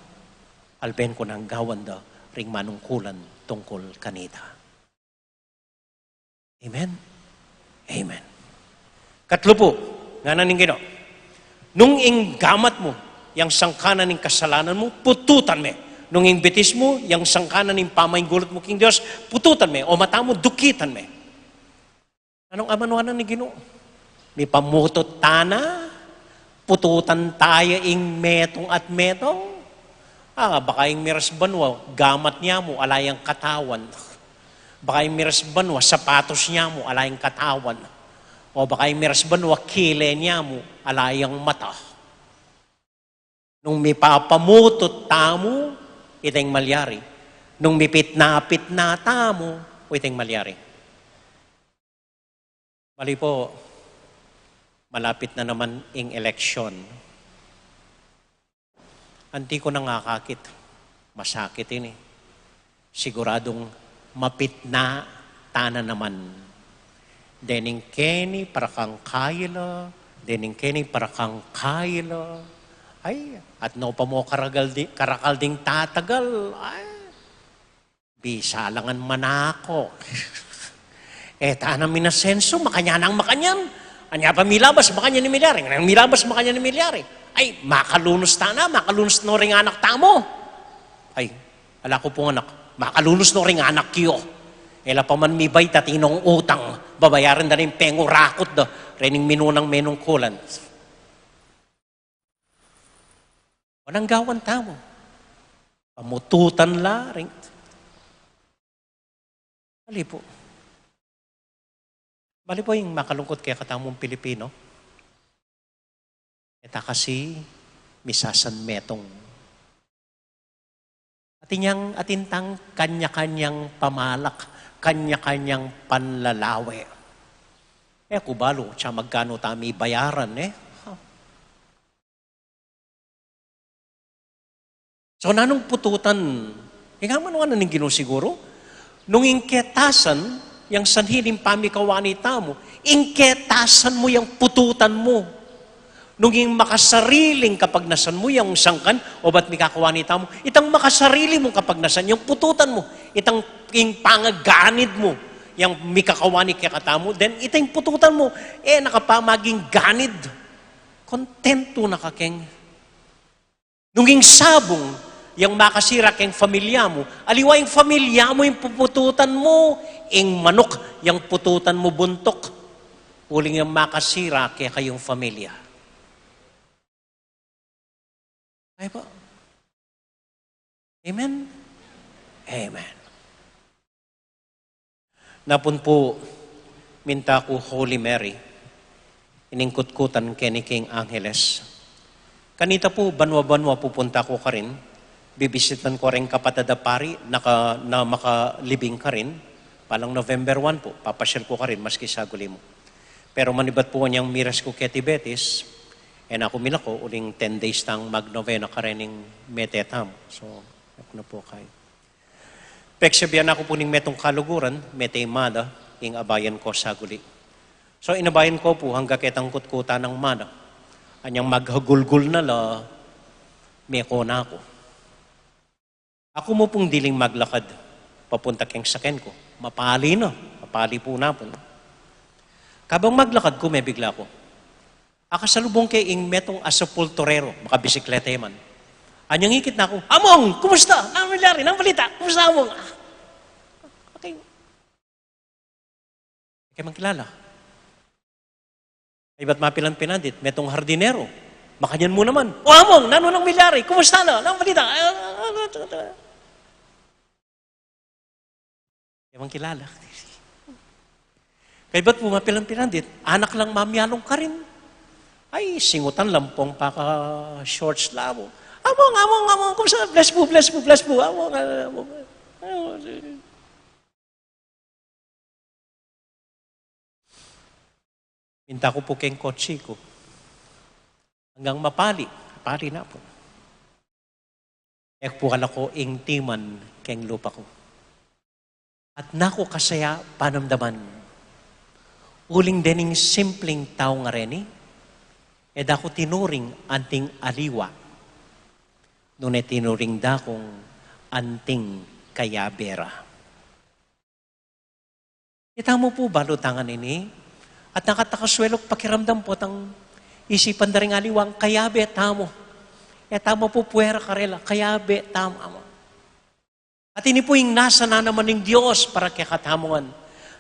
alben ku nang gawan da ring manungkulan tungkul kanita. Amen? Amen. Katlu pu, ngana ning Ginu, nung ing gamat mu, yang sangkanan ning kasalanan mu, pututan me. Nung ing bitis mu, yang sangkanan ning pamaingulut mu king Dios, pututan me. O mata mu, dukitan me. Anung amanuan na ning Ginu? Mipamutut tana, pututan taya ing metung at metung. Ah, baka ing miras banua, gamat nia mu, ala yang katawan. Baka ing miras banua, sapatos nia mu, ala yang katawan. O baka ing miras banua, kile nia mu, ala yang mata. Nung mipapamutut tamu, iteng malyari. Nung mipitna-pitna tamu, iteng malyari. Bali po, malapit na naman ing eleksyon. Anti ko nang akakit. Masakit ini. Siguradung mapitna tana naman. Dening keni para kang kaila, dening keni para kang kaila. Ay, at no pa mo karagal di, karakal ding tatagal. Ay, bisa langan manako. E tana minasensu, makanyan nang makanyan. Anya pa milabas, makanyan ing milyari. Anya milabas, makanyan ing milyari. Ay, makalunus tana, makalunus no ring anak tamu. Ay, ala ku pung anak, makalunus no ring anak yu. E la pa man mibayad atin nong utang, babayaran da ring pengurakut da rening minunang menungkulan. Walang gawan tamu. Pamututan la ring. Bali po. Bali po ing makalungkut kekatamung Pilipino. E ta kasi misasanmetung. Atin yang, atin tang kanya-kanyang pamalak, kanya-kanyang panlalawe. E ku balu, tsa magkanu ta mibayaran, e. So, nanung pututan? Ing amanuan na ning Ginu siguru. Nung ing ketasan, yang sanhi ning pamikawani tamu, ing ketasan mu yang pututan mu. Nung ing makasariling kapagnasan mu, yang sangkan, o ba't mikakawani tamu, itang makasarili mung kapagnasan, yang pututan mu, itang ing pangaganid mu, yang mikakawani kekatamu, then itang pututan mu, e na ka pa maging ganid. Kontentu na ka keng. Nung ing sabung, yang makasira keng familia mu, aliwa ing familia mu ing pupututan mu, ing manuk, yang pututan mu buntuk, uling yang makasira kekayung familia. Ay po. Amen? Amen. Napun pu, minta ku Holy Mary, ining kutkutan keni king Angeles. Kanita pu, banua-banua pupunta ku karin, bibisitan ku ring kapatad a pari, naka, na makalibing karin, palang November one pu, papasyal ku karin, maski saguli mu. Pero manibat pu kanyang miras ku keti Betis, e na ku milako, uling ten days tang magnovena karening mete tamu. So, aku na pu kay. Peksabian na ku pu ning metung kaluguran, mete i Mother, ing abayan ko saguli. So, inabayan ko pu, angga ketang kutkutan nang Mother. Anyang maghagulgul na la, meko na ku. Aku mu pung diling maglakad, papunta keng saken ku. Mapali na, mapali pu napun. Kabang maglakad ku, mebigla ku. Akasalubung ke ing metung a sepulturero, makabisikleta ya man. Anyang ikit na ku, "Among, kumusta? Nanung milyari? Nanung balita? Kumusta, Among?" Ah, okay. Ke mang kilala. Kaybat mapilan pinandit, metung hardinero. Makanyan mu naman, "O, Among, nanu nang milyari? Kumusta na? Nanung balita?" Ke mang kilala. Kaybat pu mapilan pinandit, anak lang mamialung karin. Ay, singutan lang pung paka-shorts la mu. "Among, Among, Among, kumusta? Bless pu, bless pu, bless pu, Among, Among." Minta ku pu keng kotse ku. Anggang mapali, mapali na pu. E ku pu kala ko ing timan keng lupa ku. At naku kasaya panamdaman. Uling dening simpleng tau ngareni, e da ku tinuring anting aliwa. Nune tinuring da kung anting kayabe ra. Kita mu pu balu tangan ini, at nakatakasuelu pakiramdam potang isipan da ring aliwang kayabe tamu. E tamu pu puera karela, kayabe tamu. At ini pu ing nasa na naman ning Dios para kekatamu ngan.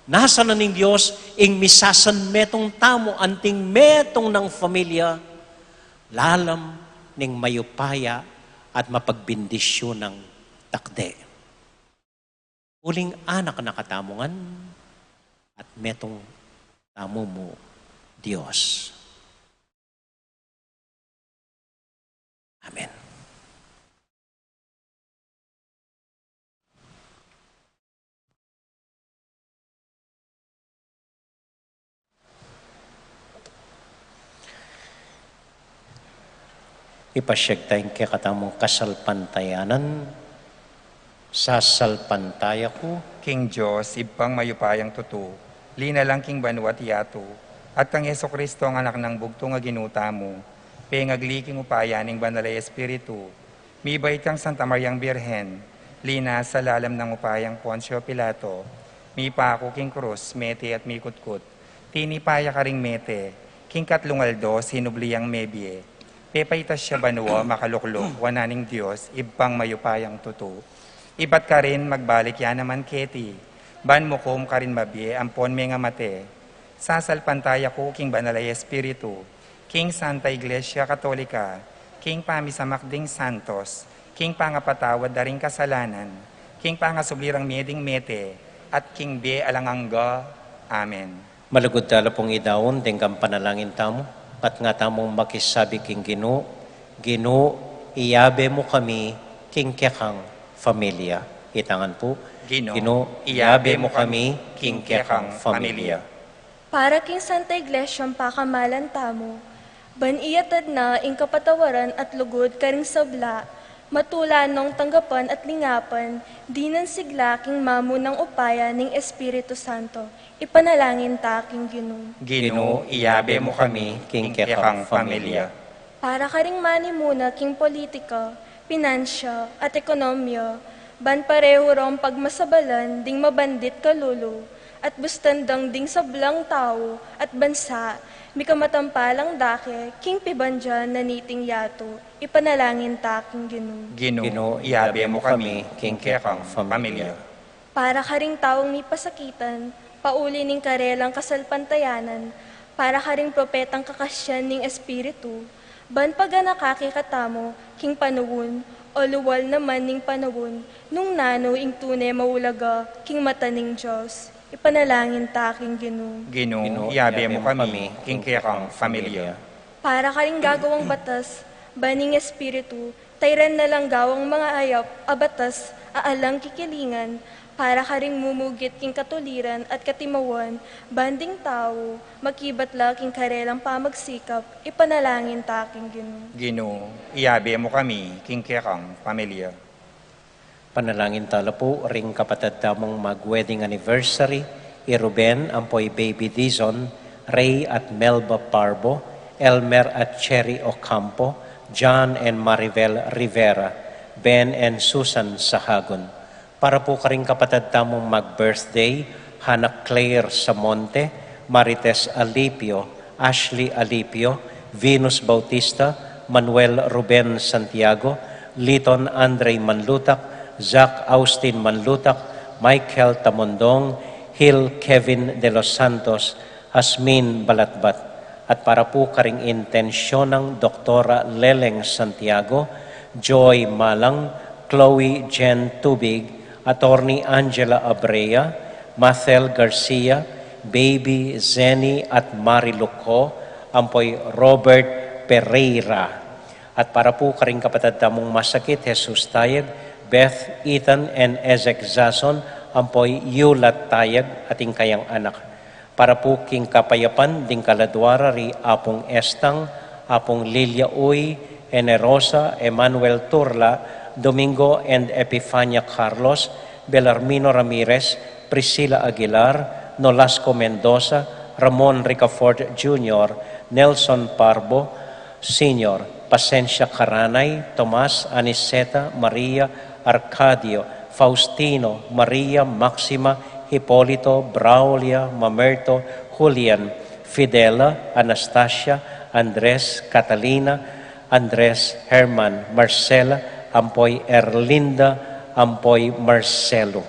Nasa na ning Dios ing misasan metung tamu anting metung nang familia, lalam ning mayupaya at mapagbindisyunang takde. Uling anak na katamu ngan, at metung tamu mu Dios. Amen. Ipasyag taya ing kekatamung kasalpantayanan. Sasalpantaya ku king Dios, Ibpang mayupayang tutu, linalang king banua't yatu, at kang Jesucristo, ang Anak nang bugtung a Ginu tamu, pengagli king upaya ning Banal a Espiritu, mibait kang Santa Mariang Birhen, linasa lalam nang upayang Poncio Pilato, mipaku king krus, mete at mikutkut, tinipa ya karing mete, king katlung aldo sinubli yang mebie, pepaitas ya banua, makalukluk wanan ning Dios, Ibpang mayupayang tutu. Ibat karin magbalik ya naman keti, ban mukum karing mabie ampon mengamate. Sasalpantaya ku king Banal a Espiritu, king Santa Iglesia Katolika, king pamisamak ding santos, king pangapatawad da ring kasalanan, king pangasubli rang mie ding mete, at king bie alang angga. Amen. Malugud tala pung idaun deng panalangin tamu, at nga tamung makisabi king Ginu, Ginu, iyabe mu kami king kekang familia. Itangan pu, Ginu, Ginu, iyabe mu kami king kekang familia. Para king Santa Iglesia pakamalan tamu, ban iyatad na ing kapatawaran at lugud karing sabla, matula nong tanggapan at lingapan, dinan sigla king mamunang upaya ning Espiritu Santo. Ipanalangin ta king Ginu. Ginu, iyabe mu kami king kekang familia. Para karing manimuna king politika, pinansya, at ekonomia, ban parehu rong pagmasabalan ding mabandit kalulu, at bustan dang ding sablang tau at bansa, mikamatampalang dake king pibandian na niting yatu, ipanalangin ta king Ginu. Ginu, iyabe mu kami king kekang familia. Para karing taung mipasakitan, pauli ning karelang kasalpantayanan, para karing propetang kakasyan ning Espiritu, ban paganaka kekatamu king panaun, o luwal naman ning panaun, nung nanu ing tune maulaga king mata ning Dios. Ipanalangin ta king Ginu. Ginu, iyabe mu kami king kekang familia. Para karing gagawang batas, ban ing Espiritu, tayran na lang gawang mangayap a batas a alang kikilingan, para karing mumugit king katuliran at katimawan, ban ding tau, makibat la king karelang pamagsikap, ipanalangin ta king Ginu. Ginu, iyabe mu kami king kekang familia. Panalangin tala pu ring kapatad tamung mag-wedding anniversary, i Ruben ampo i Baby Dizon, Ray at Melba Parbo, Elmer at Cherry Ocampo, John and Maribel Rivera, Ben and Susan Sahagun. Para pu karing kapatad tamung mag-birthday, Hana Claire Samonte, Marites Alipio, Ashley Alipio, Venus Bautista, Manuel Ruben Santiago, Liton Andre Manlutak, Zack Austin Manlutak, Michael Tamondong, Hil Kevin de los Santos, Asmin Balatbat, at para pu karing intensyon nang Doktora Leleng Santiago, Joy Malang, Chloe Jen Tubig, Attorney Angela Abrea, Mathel Garcia, Baby Zenny at Mari Luco, ampoy Robert Pereira. At para pu karing kapatad tamung masakit, Jesus Tayag, Beth, Ethan, and Ezek Zason, ampoy Yulat Tayag, at ing kayang anak. Para pu king kapayapan ding kaladua ra ri Apung Estang, Apung Lilia Uy, Enerosa, Emmanuel Turla, Domingo and Epifania Carlos, Belarmino Ramirez, Priscilla Aguilar, Nolasco Mendoza, Ramon Ricafort Junior, Nelson Parbo Senior, Pasensia Caranay, Tomas, Aniceta, Maria, Arcadio, Faustino, Maria, Maxima, Hipolito, Braulia, Mamerto, Julian, Fidela, Anastasia, Andres, Catalina, Andres, Herman, Marcela, ampo i Erlinda, ampo i Marcelo.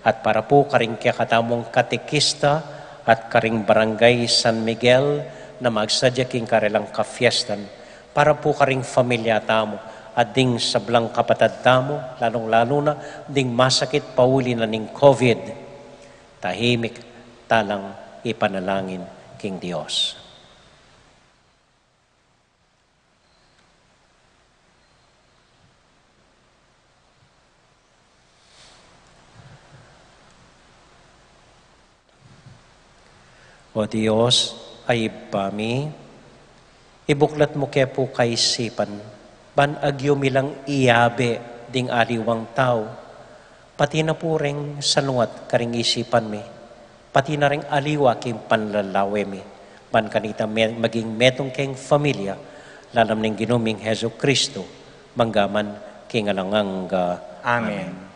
At para pu karing kekatamung katekista at karing Barangay San Miguel na magsadya king karelang kafiestan, para pu karing familia tamu, at ding sablang kapatad tamu, lalung-lalu na ding masakit pauli na ning COVID. Tahimik talang ipanalangin king Dios. O Dios, a Ibpa mi, ibuklat mu ke pu kaisipan, ban agyu mi lang iabe ding aliwang tau, pati na pu reng salungat karing isipan mi, pati na reng aliwa king panlalawe mi, ban kanita me-, maging metung keng familia, lalam ning Ginu ming Jesucristo, mangga man king alang angga. Amen. Amen.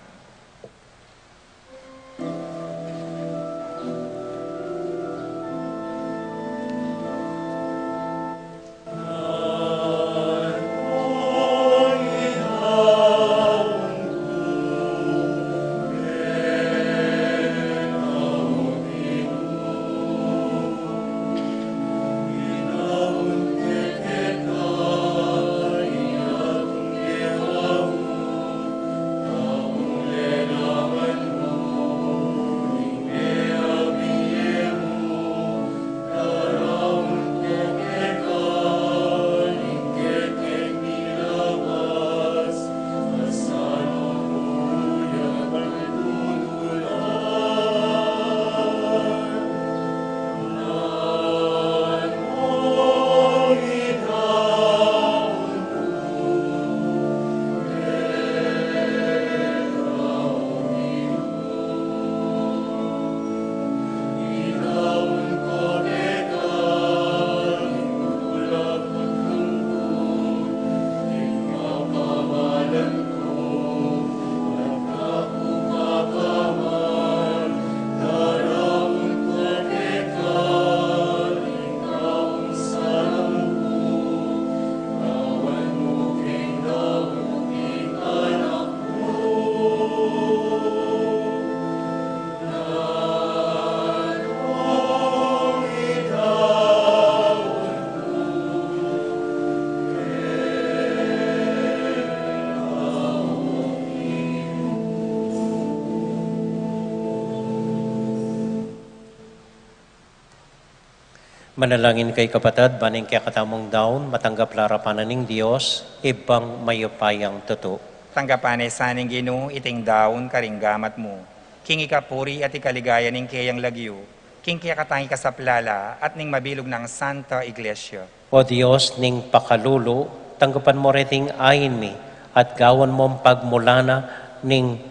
Manalangin kayu kapatad, ban ing kekatamung daun matanggap la arapan na ning Dios, Ibpang mayupayang tutu. Tanggapan na sa ning Ginu iting daun karing gamat mu, king ikapuri at ikaligaya ning keyang lagyu, king kekatang ikasaplala at ning mabilug nang Santa Iglesia. O Dios ning pakalulu, tanggapan mu reting ain mi, at gawan mung pagmulanan ning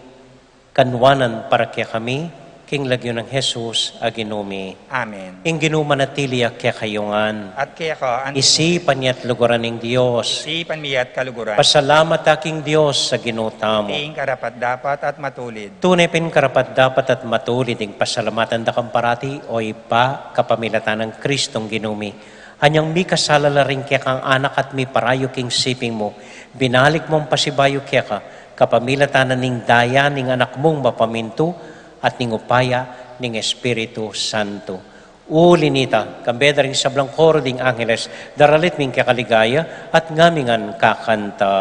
kanuanan para kekami, king lagyu nang Jesus a Ginu mi. Amen. Ing Ginu manatili ya kekayu ngan. At keka anti. Isipan ya at luguran ning Dios. Isipan mi ya at kaluguran. Pasalamat ta king Dios a Ginu tamu. Atin karapat-dapat at matulid. Tune pin karapat-dapat at matulid ing pasalamatan da kang parati, o Ibpa, kapamilatan nang Kristong Ginu mi. Anyang mikasala la ring kekang anak at miparayu king siping mu, binalik mung pasibayu keka, kapamilatan na ning daya ning Anak mung mapamintu at ning upaya ning Espiritu Santo. Uli nita, kambe da ring sablang koro ding angeles, daralit mi ing kekaligaya at ngami ngan kakanta.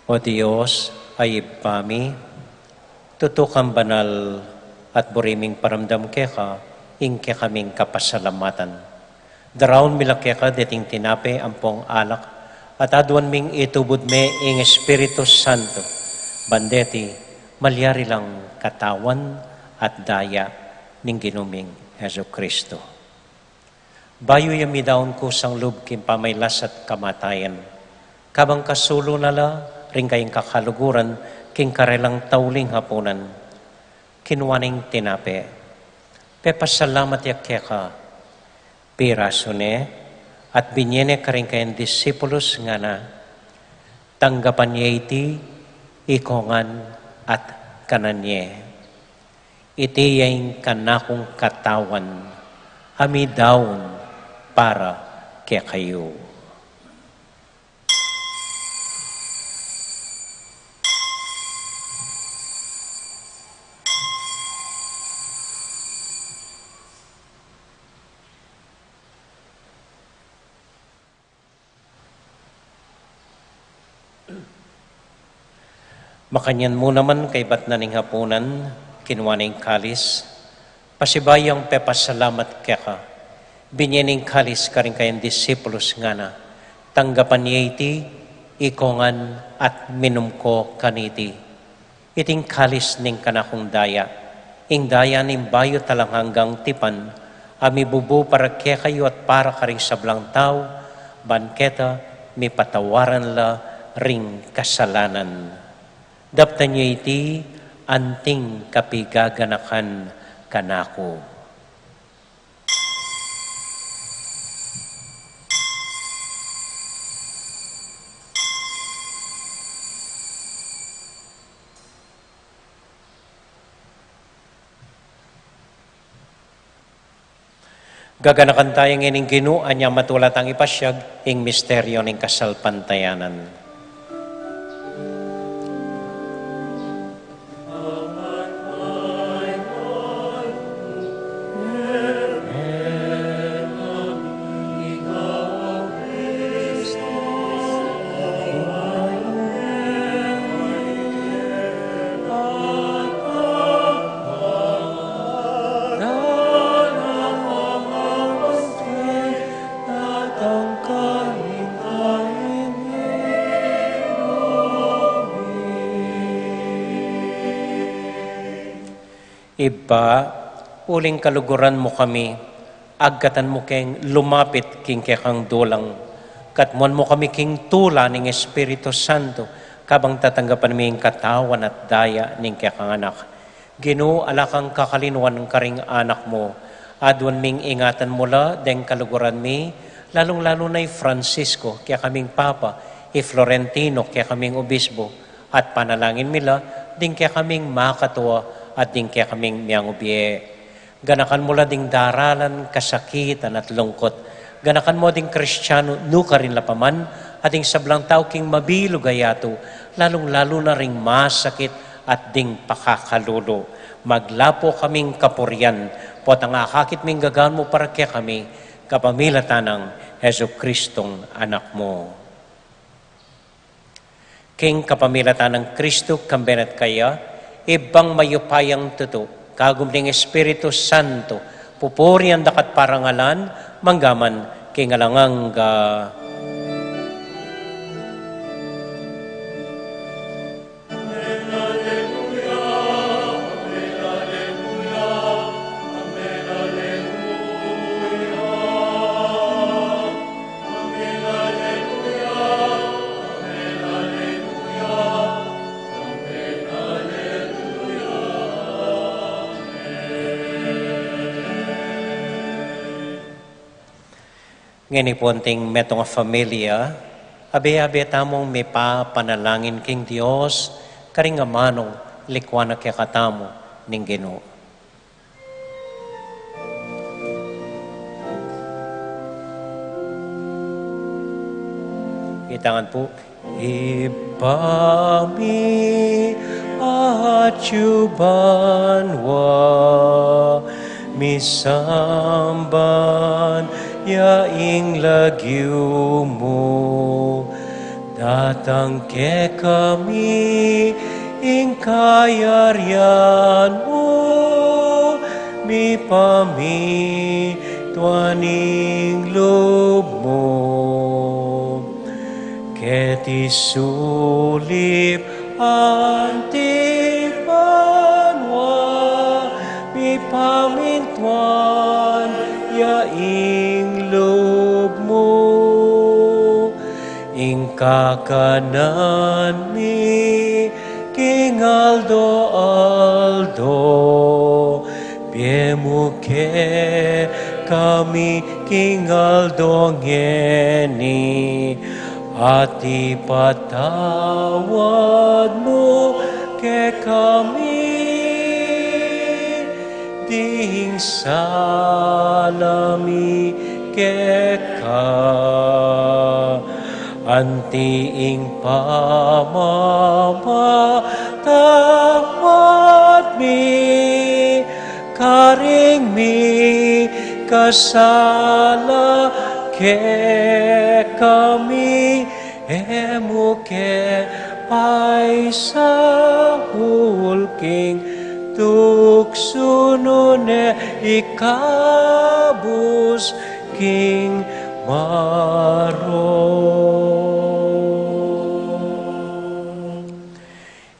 O Dios, a Ibpa mi, tutu kang banal at buri ming paramdam keka ing kekaming kapasalamatan. Daraun mi la keka deting tinape ampong alak, at aduan ming itubud me ing Espiritu Santo, ban deti malyari lang katawan at daya ning Ginu ming Jesucristo. Bayu ya midaun kusang lub king pamailas at kamatayan, kabang kasulu na la ring kayang kakaluguran king karelang tauling hapunan, kinua neng tinape, pepasalamat ya keka, pirasu ne, at binye ne karing kayang disipulus, ngana, tanggapan ye iti ikongan at kanan ye. Iti ya ing kanakung katawan a midaun para kekayu. Makanyan mu naman kaibat na ning hapunan, kinua ne ing kalis, pasibayu yang pepasalamat keka, binye ne ing kalis karing kayang disipulus, ngana, tanggapan ye iti ikongan at minum ko kaniti. Iti ing kalis ning kanakung daya, ing daya ning bayu at alang anggang tipan, a mibubu para kekayu at para karing sablang tau, ban keta mipatawaran la ring kasalanan. Daptan ye iti anting kapigaganakan kanaku. Gaganakan taya ngening Ginu, anya matula tang ipasiag ing misteryo ning kasalpantayanan. Ibpa, uling kaluguran mu kami, agkatan mu keng lumapit king kekang dulang, katmuan mu kami king tula ning Espiritu Santo, kabang tatanggapan mi ing katawan at daya ning kekang Anak. Ginu, ala kang kakalinuan karing anak mu. Aduan ming ingatan mu la deng kaluguran mi, lalung-lalu na i Francisco, kekaming Papa, i Florentino, kekaming Obispo, at panalangin mi la ding kekaming makatua at ding kekaming miangubie. Ganakan mu la ding daralan, kasakitan at lungkut. Ganakan mu ding Kristiano nukarin la pa man, at ding sablang tau king mabilug a yatu, lalung-lalu na ring masakit at ding pakakalulu. Maglapu kaming kapurian, potang akakit ming gagawan mu para kekami, kapamilatan nang Jesucristong Anak mu. King kapamilatan nang Kristo, kambe na at kaya, Ibpang mayupayang tutu, kagum ning Espiritu Santo, pupurian da ka at parangalan, mangga man king alang angga. Ngeni pu anting metung a familia, abe-abe tamung mipapanalangin king Dios, karing amanung likuan na kekatamu ning Ginu. Itangan pu. Ibpa mi atyu banua, misamban ya ing lagyu mu, Datang kekami ing kayarian mu, mipamintuan ing lub mu keti sulip anti banua. Mipamintuan ya ing lub mu. Ing kakanan mi king aldo-aldo, ibie mu kekami king aldo ngeni, at ipatawad mu kekami ding sala mi keka, anti ing pamamatawad mi karing mikasala kekami, e mu ke paisaul king tuksu, nune ikabus king marok.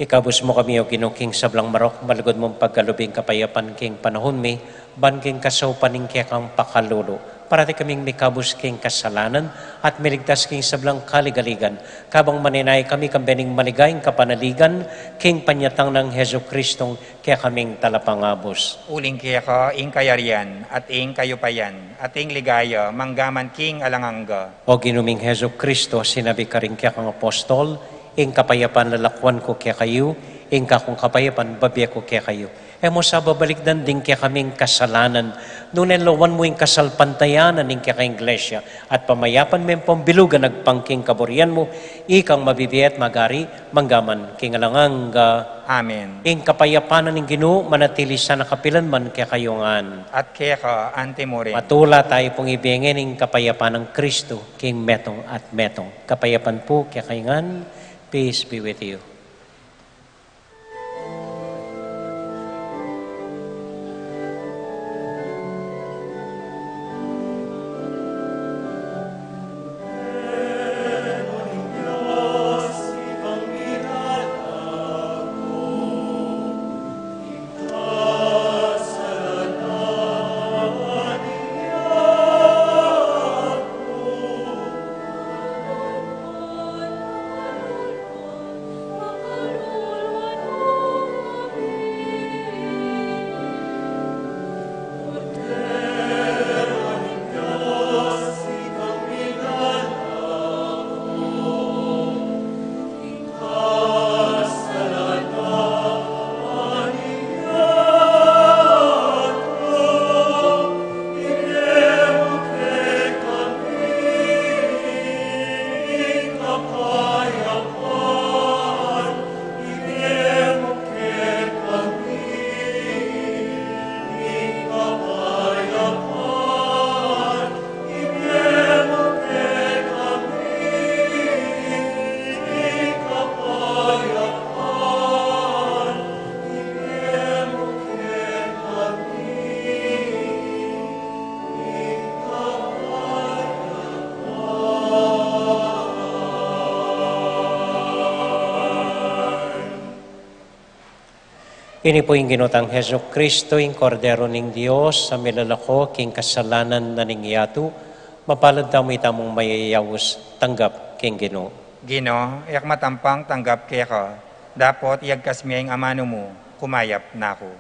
Ikabus mu kami, O Ginu, king sablang marok, malugud mung pagkalub ing kapayapan king panaun mi, ban king kasaupan ning kekang pakalulu, parati kaming mikabus king kasalanan, at miligtas king sablang kaligaligan, kabang manenaya kami kambe ning maligayang kapanaligan, king panyatang nang Jesucristong kekaming Talapangabus. Uling keka ing kayarian, at ing kayupayan, at ing ligaya, manggaman king alang angga. O Ginu ming Jesucristo, sinabi karing kekang apostol, ing kapayapan lalakuan ku kekayu, ing kakung kapayapan babie ku kekayu. E mu sa babalikdan ding kekaming kasalanan, nune lawan mu ing kasalpantayanan ning kekang Iglesia, at pamayapan me ampong bilugan agpang king kaburian mu, ikang mabibie at magari, manggaman king alang angga. Amen. Ing kapayapan ning Ginu, manatili sana kapilan man kekayu ngan. At keka anti mu rin. Matula tayu pung ibie ngeni ing kapayapan nang Kristo, king metung at metung. Kapayapan pu kekayu ngan, peace be with you. Ini pu ing Ginu tang Jesucristo, ing Kordero ning Dios, a milalako king kasalanan na ning yatu. Mapalad tamu itamung mayayaus tanggap king Ginu. Ginu, e ku matampang tanggap keka, dapot iyagkas me ing amanu mu, kumayap na ku.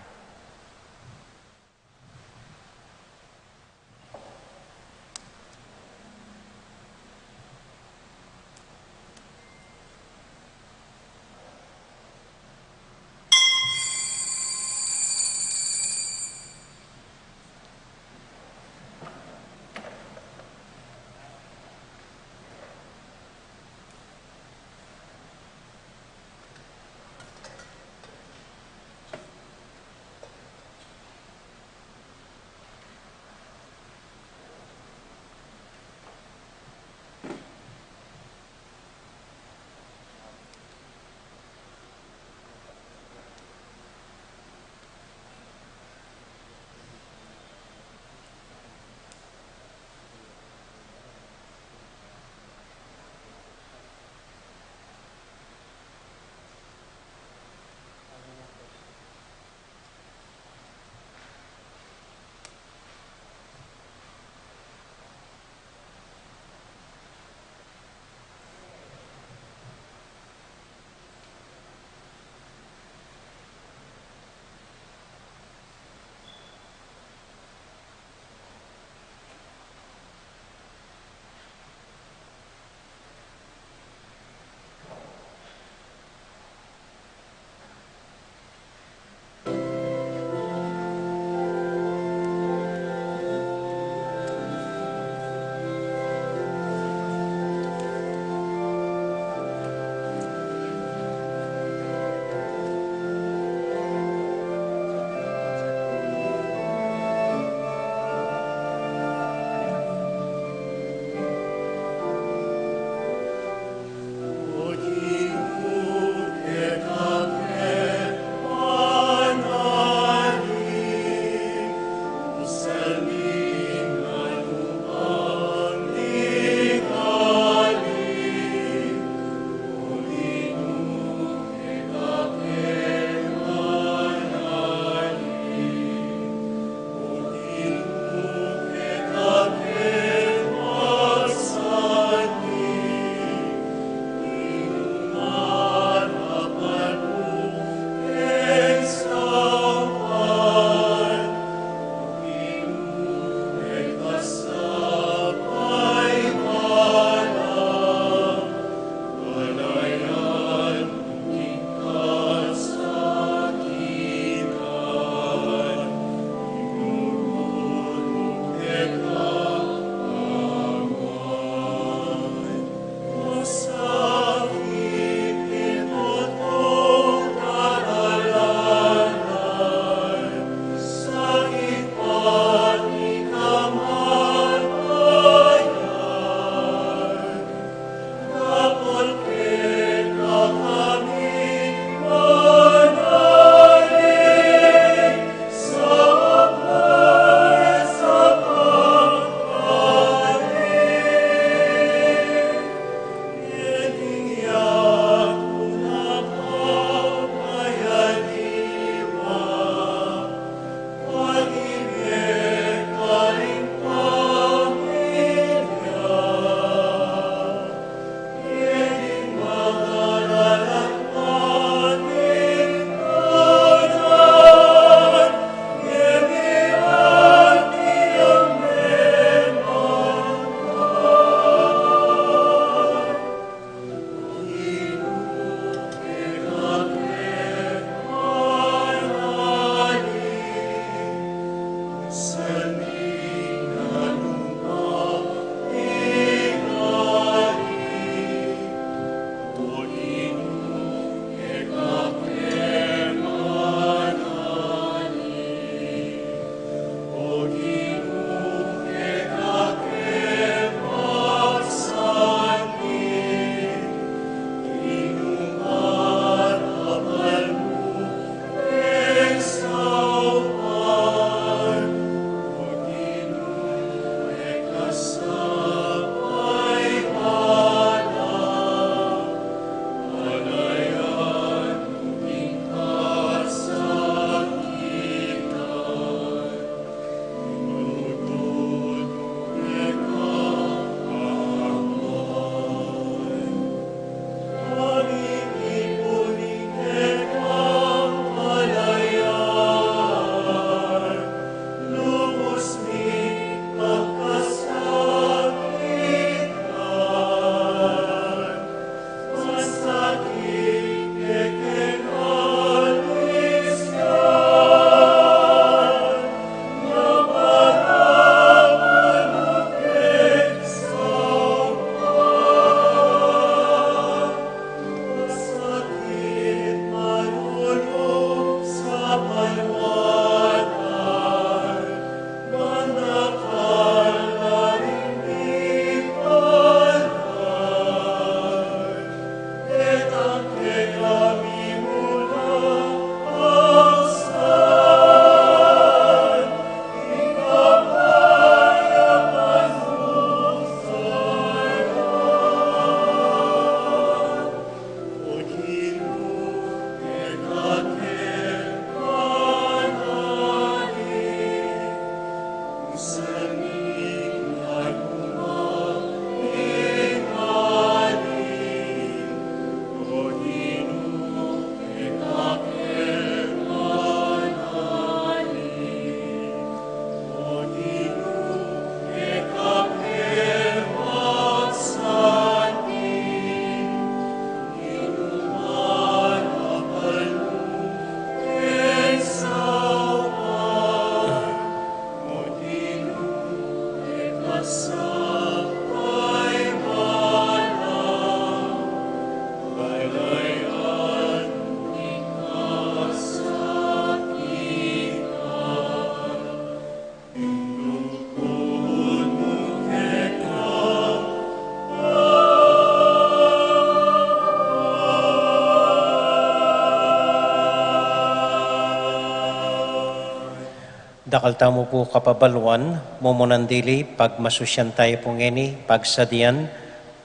Dakal tamu pu kapabaluan, mumunan dili, pagmasusyan tayu pu ngeni, pagsadian,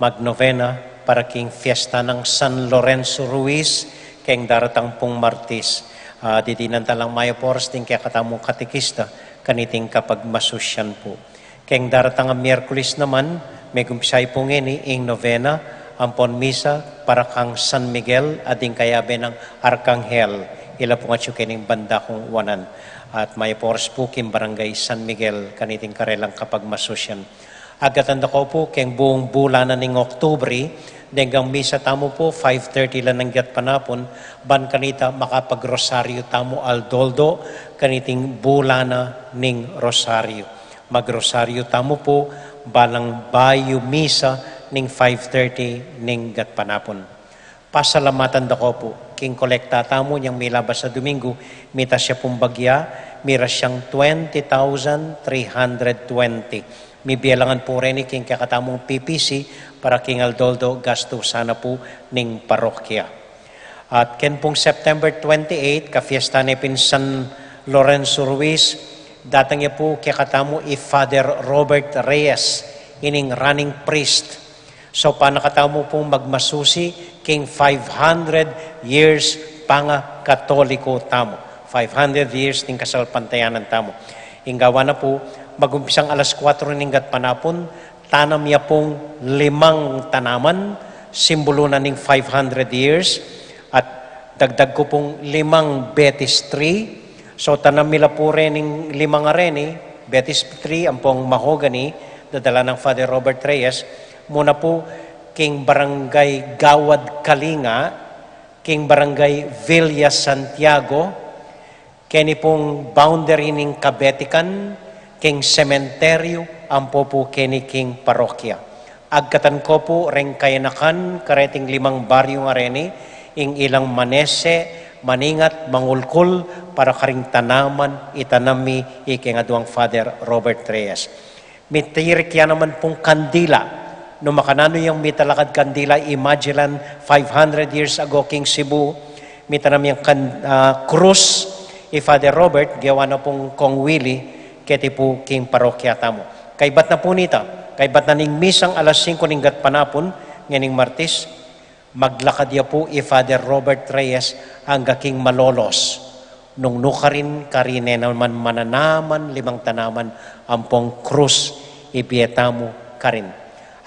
magnovena, para king fiesta nang San Lorenzo Ruiz, keng daratang pung Martis. Ah, didinan ta lang mayap oras ding kekatamung katekista, kaniting kapagmasusyan pu. Keng daratang a Miyerkules naman, megumpisayu pu ngeni ing novena, ampon misa, para kang San Miguel, a ding kayabe nang Arkanghel, ila pung atyu kening banda kung wanan. At mayap oras pu king Barangay San Miguel, kaniting karelang kapagmasusyan. Agatan da ko pu, keng buung bulan na ning Oktubre, denggang misa tamu pu, five thirty la ning gatpanapun, ban kanita makapagrosaryu tamu aldo-aldo, kaniting bulan na ning rosaryu. Magrosaryu tamu pu, balang bayu misa ning five thirty ning gatpanapun. Pasalamatan da ko pu, king kolekta tamu inyang milabas a Domingo, mitas ya pung bagya, miras yang twenty thousand three hundred twenty. Mibialangan pu reni king kekatamung P P C, para king aldo-aldo gastusan na pu ning parokya. At ken pung September twenty-eight, kafiesta ne pin San Lorenzo Ruiz, datang ya pu kekatamu i Father Robert Reyes, ining running priest. So, panakatamu pung magmasusi king five hundred years pangakatoliko tamu. Five hundred years ning kasalpantayanan tamu. Ing gawa na pu, magumpisang alas kuwatro ning gatpanapun, tanam ya pung limang tanaman, simbulu na ning five hundred years, at dagdag ku pung limang Betis tree. So, tanam mi la pu rening limang areni, Betis tree, ampong mahogany, dadala nang Father Robert Reyes, muna pu king Barangay Gawad Kalinga, king Barangay Villa Santiago, keni pung boundary ning Kabetikan, king sementeryu, ampo pu keni king parokya. Agkatan ko pu reng kayanakan kareting limang baryung areni, ing ilang Manese, Maningat, Mangulkul, para karing tanaman itanam mi ikeng aduang Father Robert Reyes. Mitirik ya naman pung kandila. Nung makananu yang mitalakad kandila i Magellan five hundred years ago king Cebu, mitanam yang kan-, ah, krus i Father Robert, gewa na pung Kong Willie, keti pu king parokya tamu. Kaybat na pu nita, kaybat na ning misang alas singko ning gatpanapun, ngening Martis, maglakad ya pu i Father Robert Reyes angga king Malolos. Nung nukarin, karine naman mananaman limang tanaman ampong krus ibie tamu karin.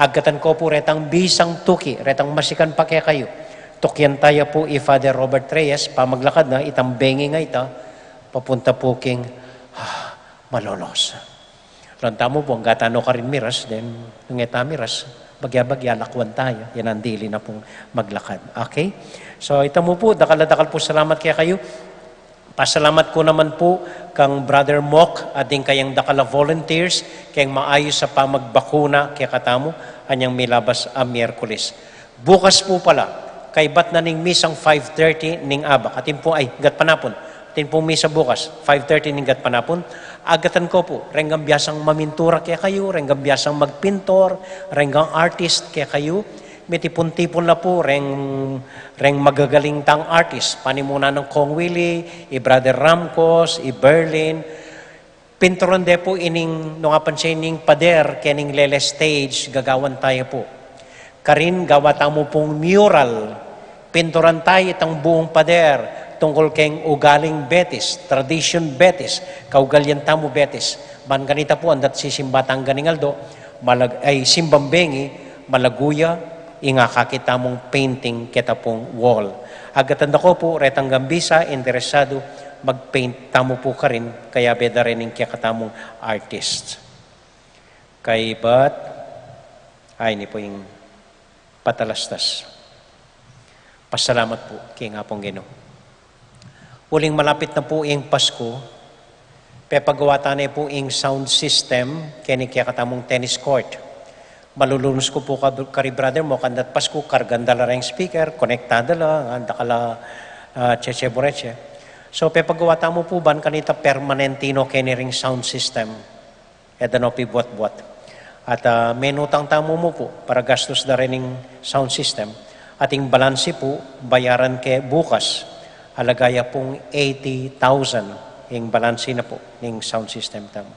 Agkatan ko pu retang bisang tuki, retang masikan pa kekayu. Tukian taya pu i Father Robert Reyes, pamaglakad na, itang bengi nga ita, papunta pu king, ah, Malolos. Lawan tamu pu, angga ta nukarin miras, then, nung e ta miras, bagya-bagya, lakwan taya, yan ang dili na pung maglakad. Okay? So, ita mu pu, dakal a dakal pu salamat kekayu. Pasalamat ku naman pu kang Brother Mok at ding kayang dakal a volunteers, keng maayus a pamagbakuna kekatamu, anyang milabas a Miyerkules. Bukas pu pala, kaybat na ning misang five thirty ning abak. Atin pu, ay, gatpanapun. Atin pu misa bukas, five thirty ning gatpanapun. Agatan ko pu, renggang biasang mamintura kekayu, renggang biasang magpintor, renggang artist kekayu. Mitipun-tipun la pu, reng, reng magagaling tang artist. Panimunan nang Kong Willie, i Brother Ramcos, i Berlin. Pinturan de pu ining, nung apan siya ining pader, kening lele stage, gagawan taya pu. Karin gawa tamu pung mural, pinturan taya itang buung pader, tungkul keng ugaling Betis, tradition Betis, kaugalian tamu Betis. Ban kanita pu, andat sisimba tang ganing aldo, malag-, ay, simbang bengi, malagu ya, ing akakit tamung painting keta pung wall. Agatan da ko pu, retang gambisa, interesadu, magpaint tamu pu karin, kayabe da rin ing kekatamung artist. Kaybat, ay, ini pu ing patalastas. Pasalamat pu, king Apung Ginu. Uling malapit na pu ing Pasku, pepagawa ta ne pu ing sound system, keni kekatamung tennis court. Malulunus ku pu ka-, kari brother mu, kandat Pasku, kargan da la reng speaker, konektadu la, ngandakal a, ah, cheche bureche. So, pepagawa tamu pu ban kanita permanente no keni ring sound system. E da no pibuat-buat. At, ah, menutang tamu mu pu, para gastus da rening sound system. At ing balansi pu, bayaran ke bukas, alaga ya pung eighty thousand. ing balansi na pu ning sound system tamu.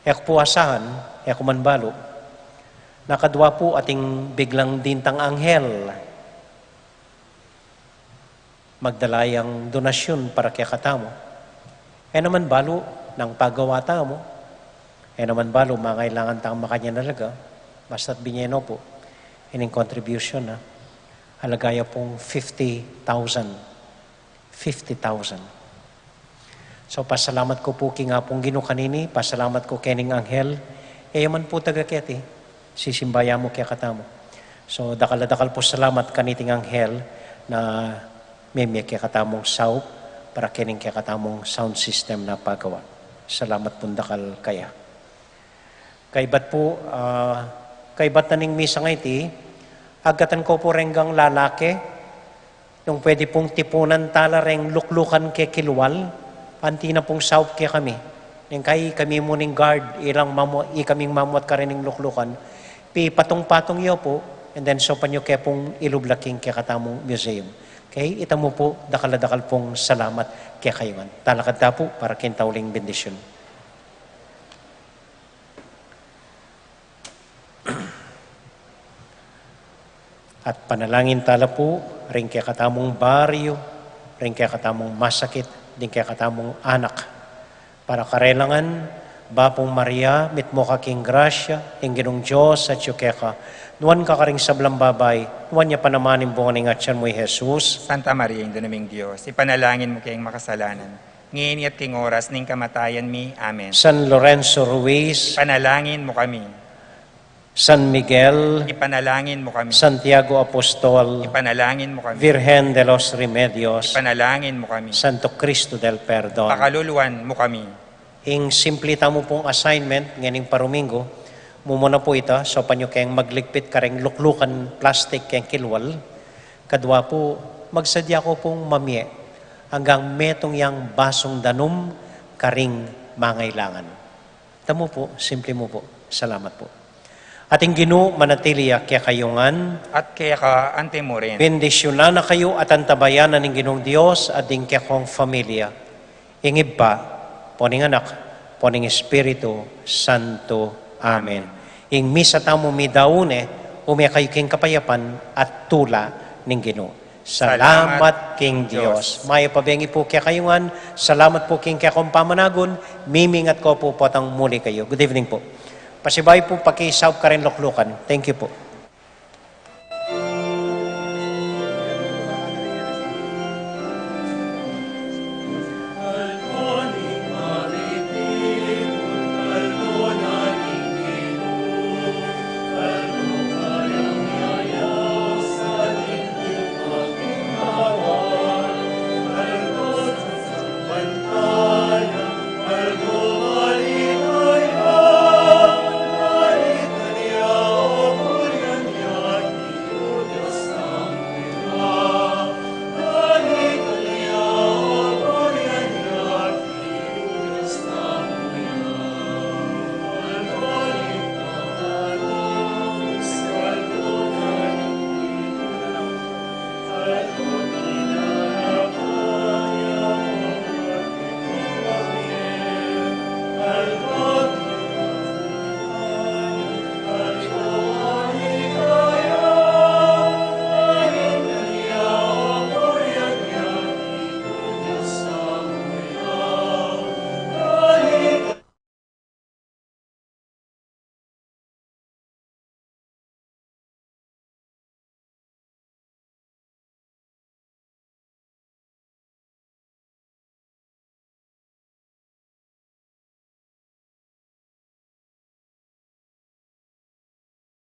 E ku pu asahan, e ku man balu, na kadwa pu ating biglang dintang anghel magdala yang donasyun para kekatamu. E naman balu nang pagawa tamu. E naman balu mangailangan tang makanyan a alaga. Basta't binye no pu ining contribution na alaga ya pung fifty thousand. Fifty thousand. So, pasalamat ku pu king Apung Ginu kanini, pasalamat ku kening anghel, e ya man pu taga keti, sisimba ya mu kekatamu. So, dakal a dakal pu salamat kaniting anghel na mimie kekatamung saup para kening kekatamung sound system na pagawa. Salamat pung dakal kaya. Kaybat pu, ah, kaybat na ning misa ngeni, agkatan ku pu reng lalaki, nung pwede pung tipunan tala reng luklukan kekilwal, anti na pung saup kekami. Neng kai kami mu ning guard, ilang mamu-, ikaming mamuat karing luklukan, pipatung-patung yu pu, and then saupan yu ke pung ilub la king kekatamung museum. Okay, ita mu pu, dakal a dakal pung salamat kekayu ngan. Talakad ta pu para king tauling bendisyun. At panalangin tala pu ring kekatamung baryu, ring kekatamung masakit, ding kekatamung anak. Para karela ngan, Bapu Maria, mitmu ka king grasya, ing Ginung Dios atyu keka, nuan ka karing sablang babai, nuan ya pa naman ing bunga ning atyan mu, i Jesus. Santa Maria, Indu na ning Dios, ipanalangin mu keng makasalanan, ngeni at king oras ning kamatayan mi. Amen. San Lorenzo Ruiz, ipanalangin mu kami. San Miguel, ipanalangin mu kami. Santiago Apostol, ipanalangin mu kami. Virgen de los Remedios, ipanalangin mu kami. Santo Cristo del Perdon, pakaluluan mu kami. Ing simple tamu pung assignment ngening paruminggu, mumuna pu ita, saupan yu keng magligpit kareng luklukan plastik keng kilwal, kadwa pu, magsadya ko pung mamie anggang metung yang basung danum karing mangailangan. Ita mu pu, simple mu pu. Salamat pu. At ing Ginu manatili ya kekayu ngan. At keka anti mu rin. Bendisyunan na kayu at antabayanan ning Ginung Dios at ding kekong familia, ing Ibpa, ampo ning Anak, ampo ning Espiritu Santo. Amen. Ing misa tamu midaun ne, ume kayu king kapayapan at tula ning Ginu. Salamat king Dios. Mayap a bengi pu kekayu ngan. Salamat pu king kekong pamanagun. Mimingat ko pu potang muli kayu. Good evening pu. Pasibayu pu pakisaup karing luklukan. Thank you pu.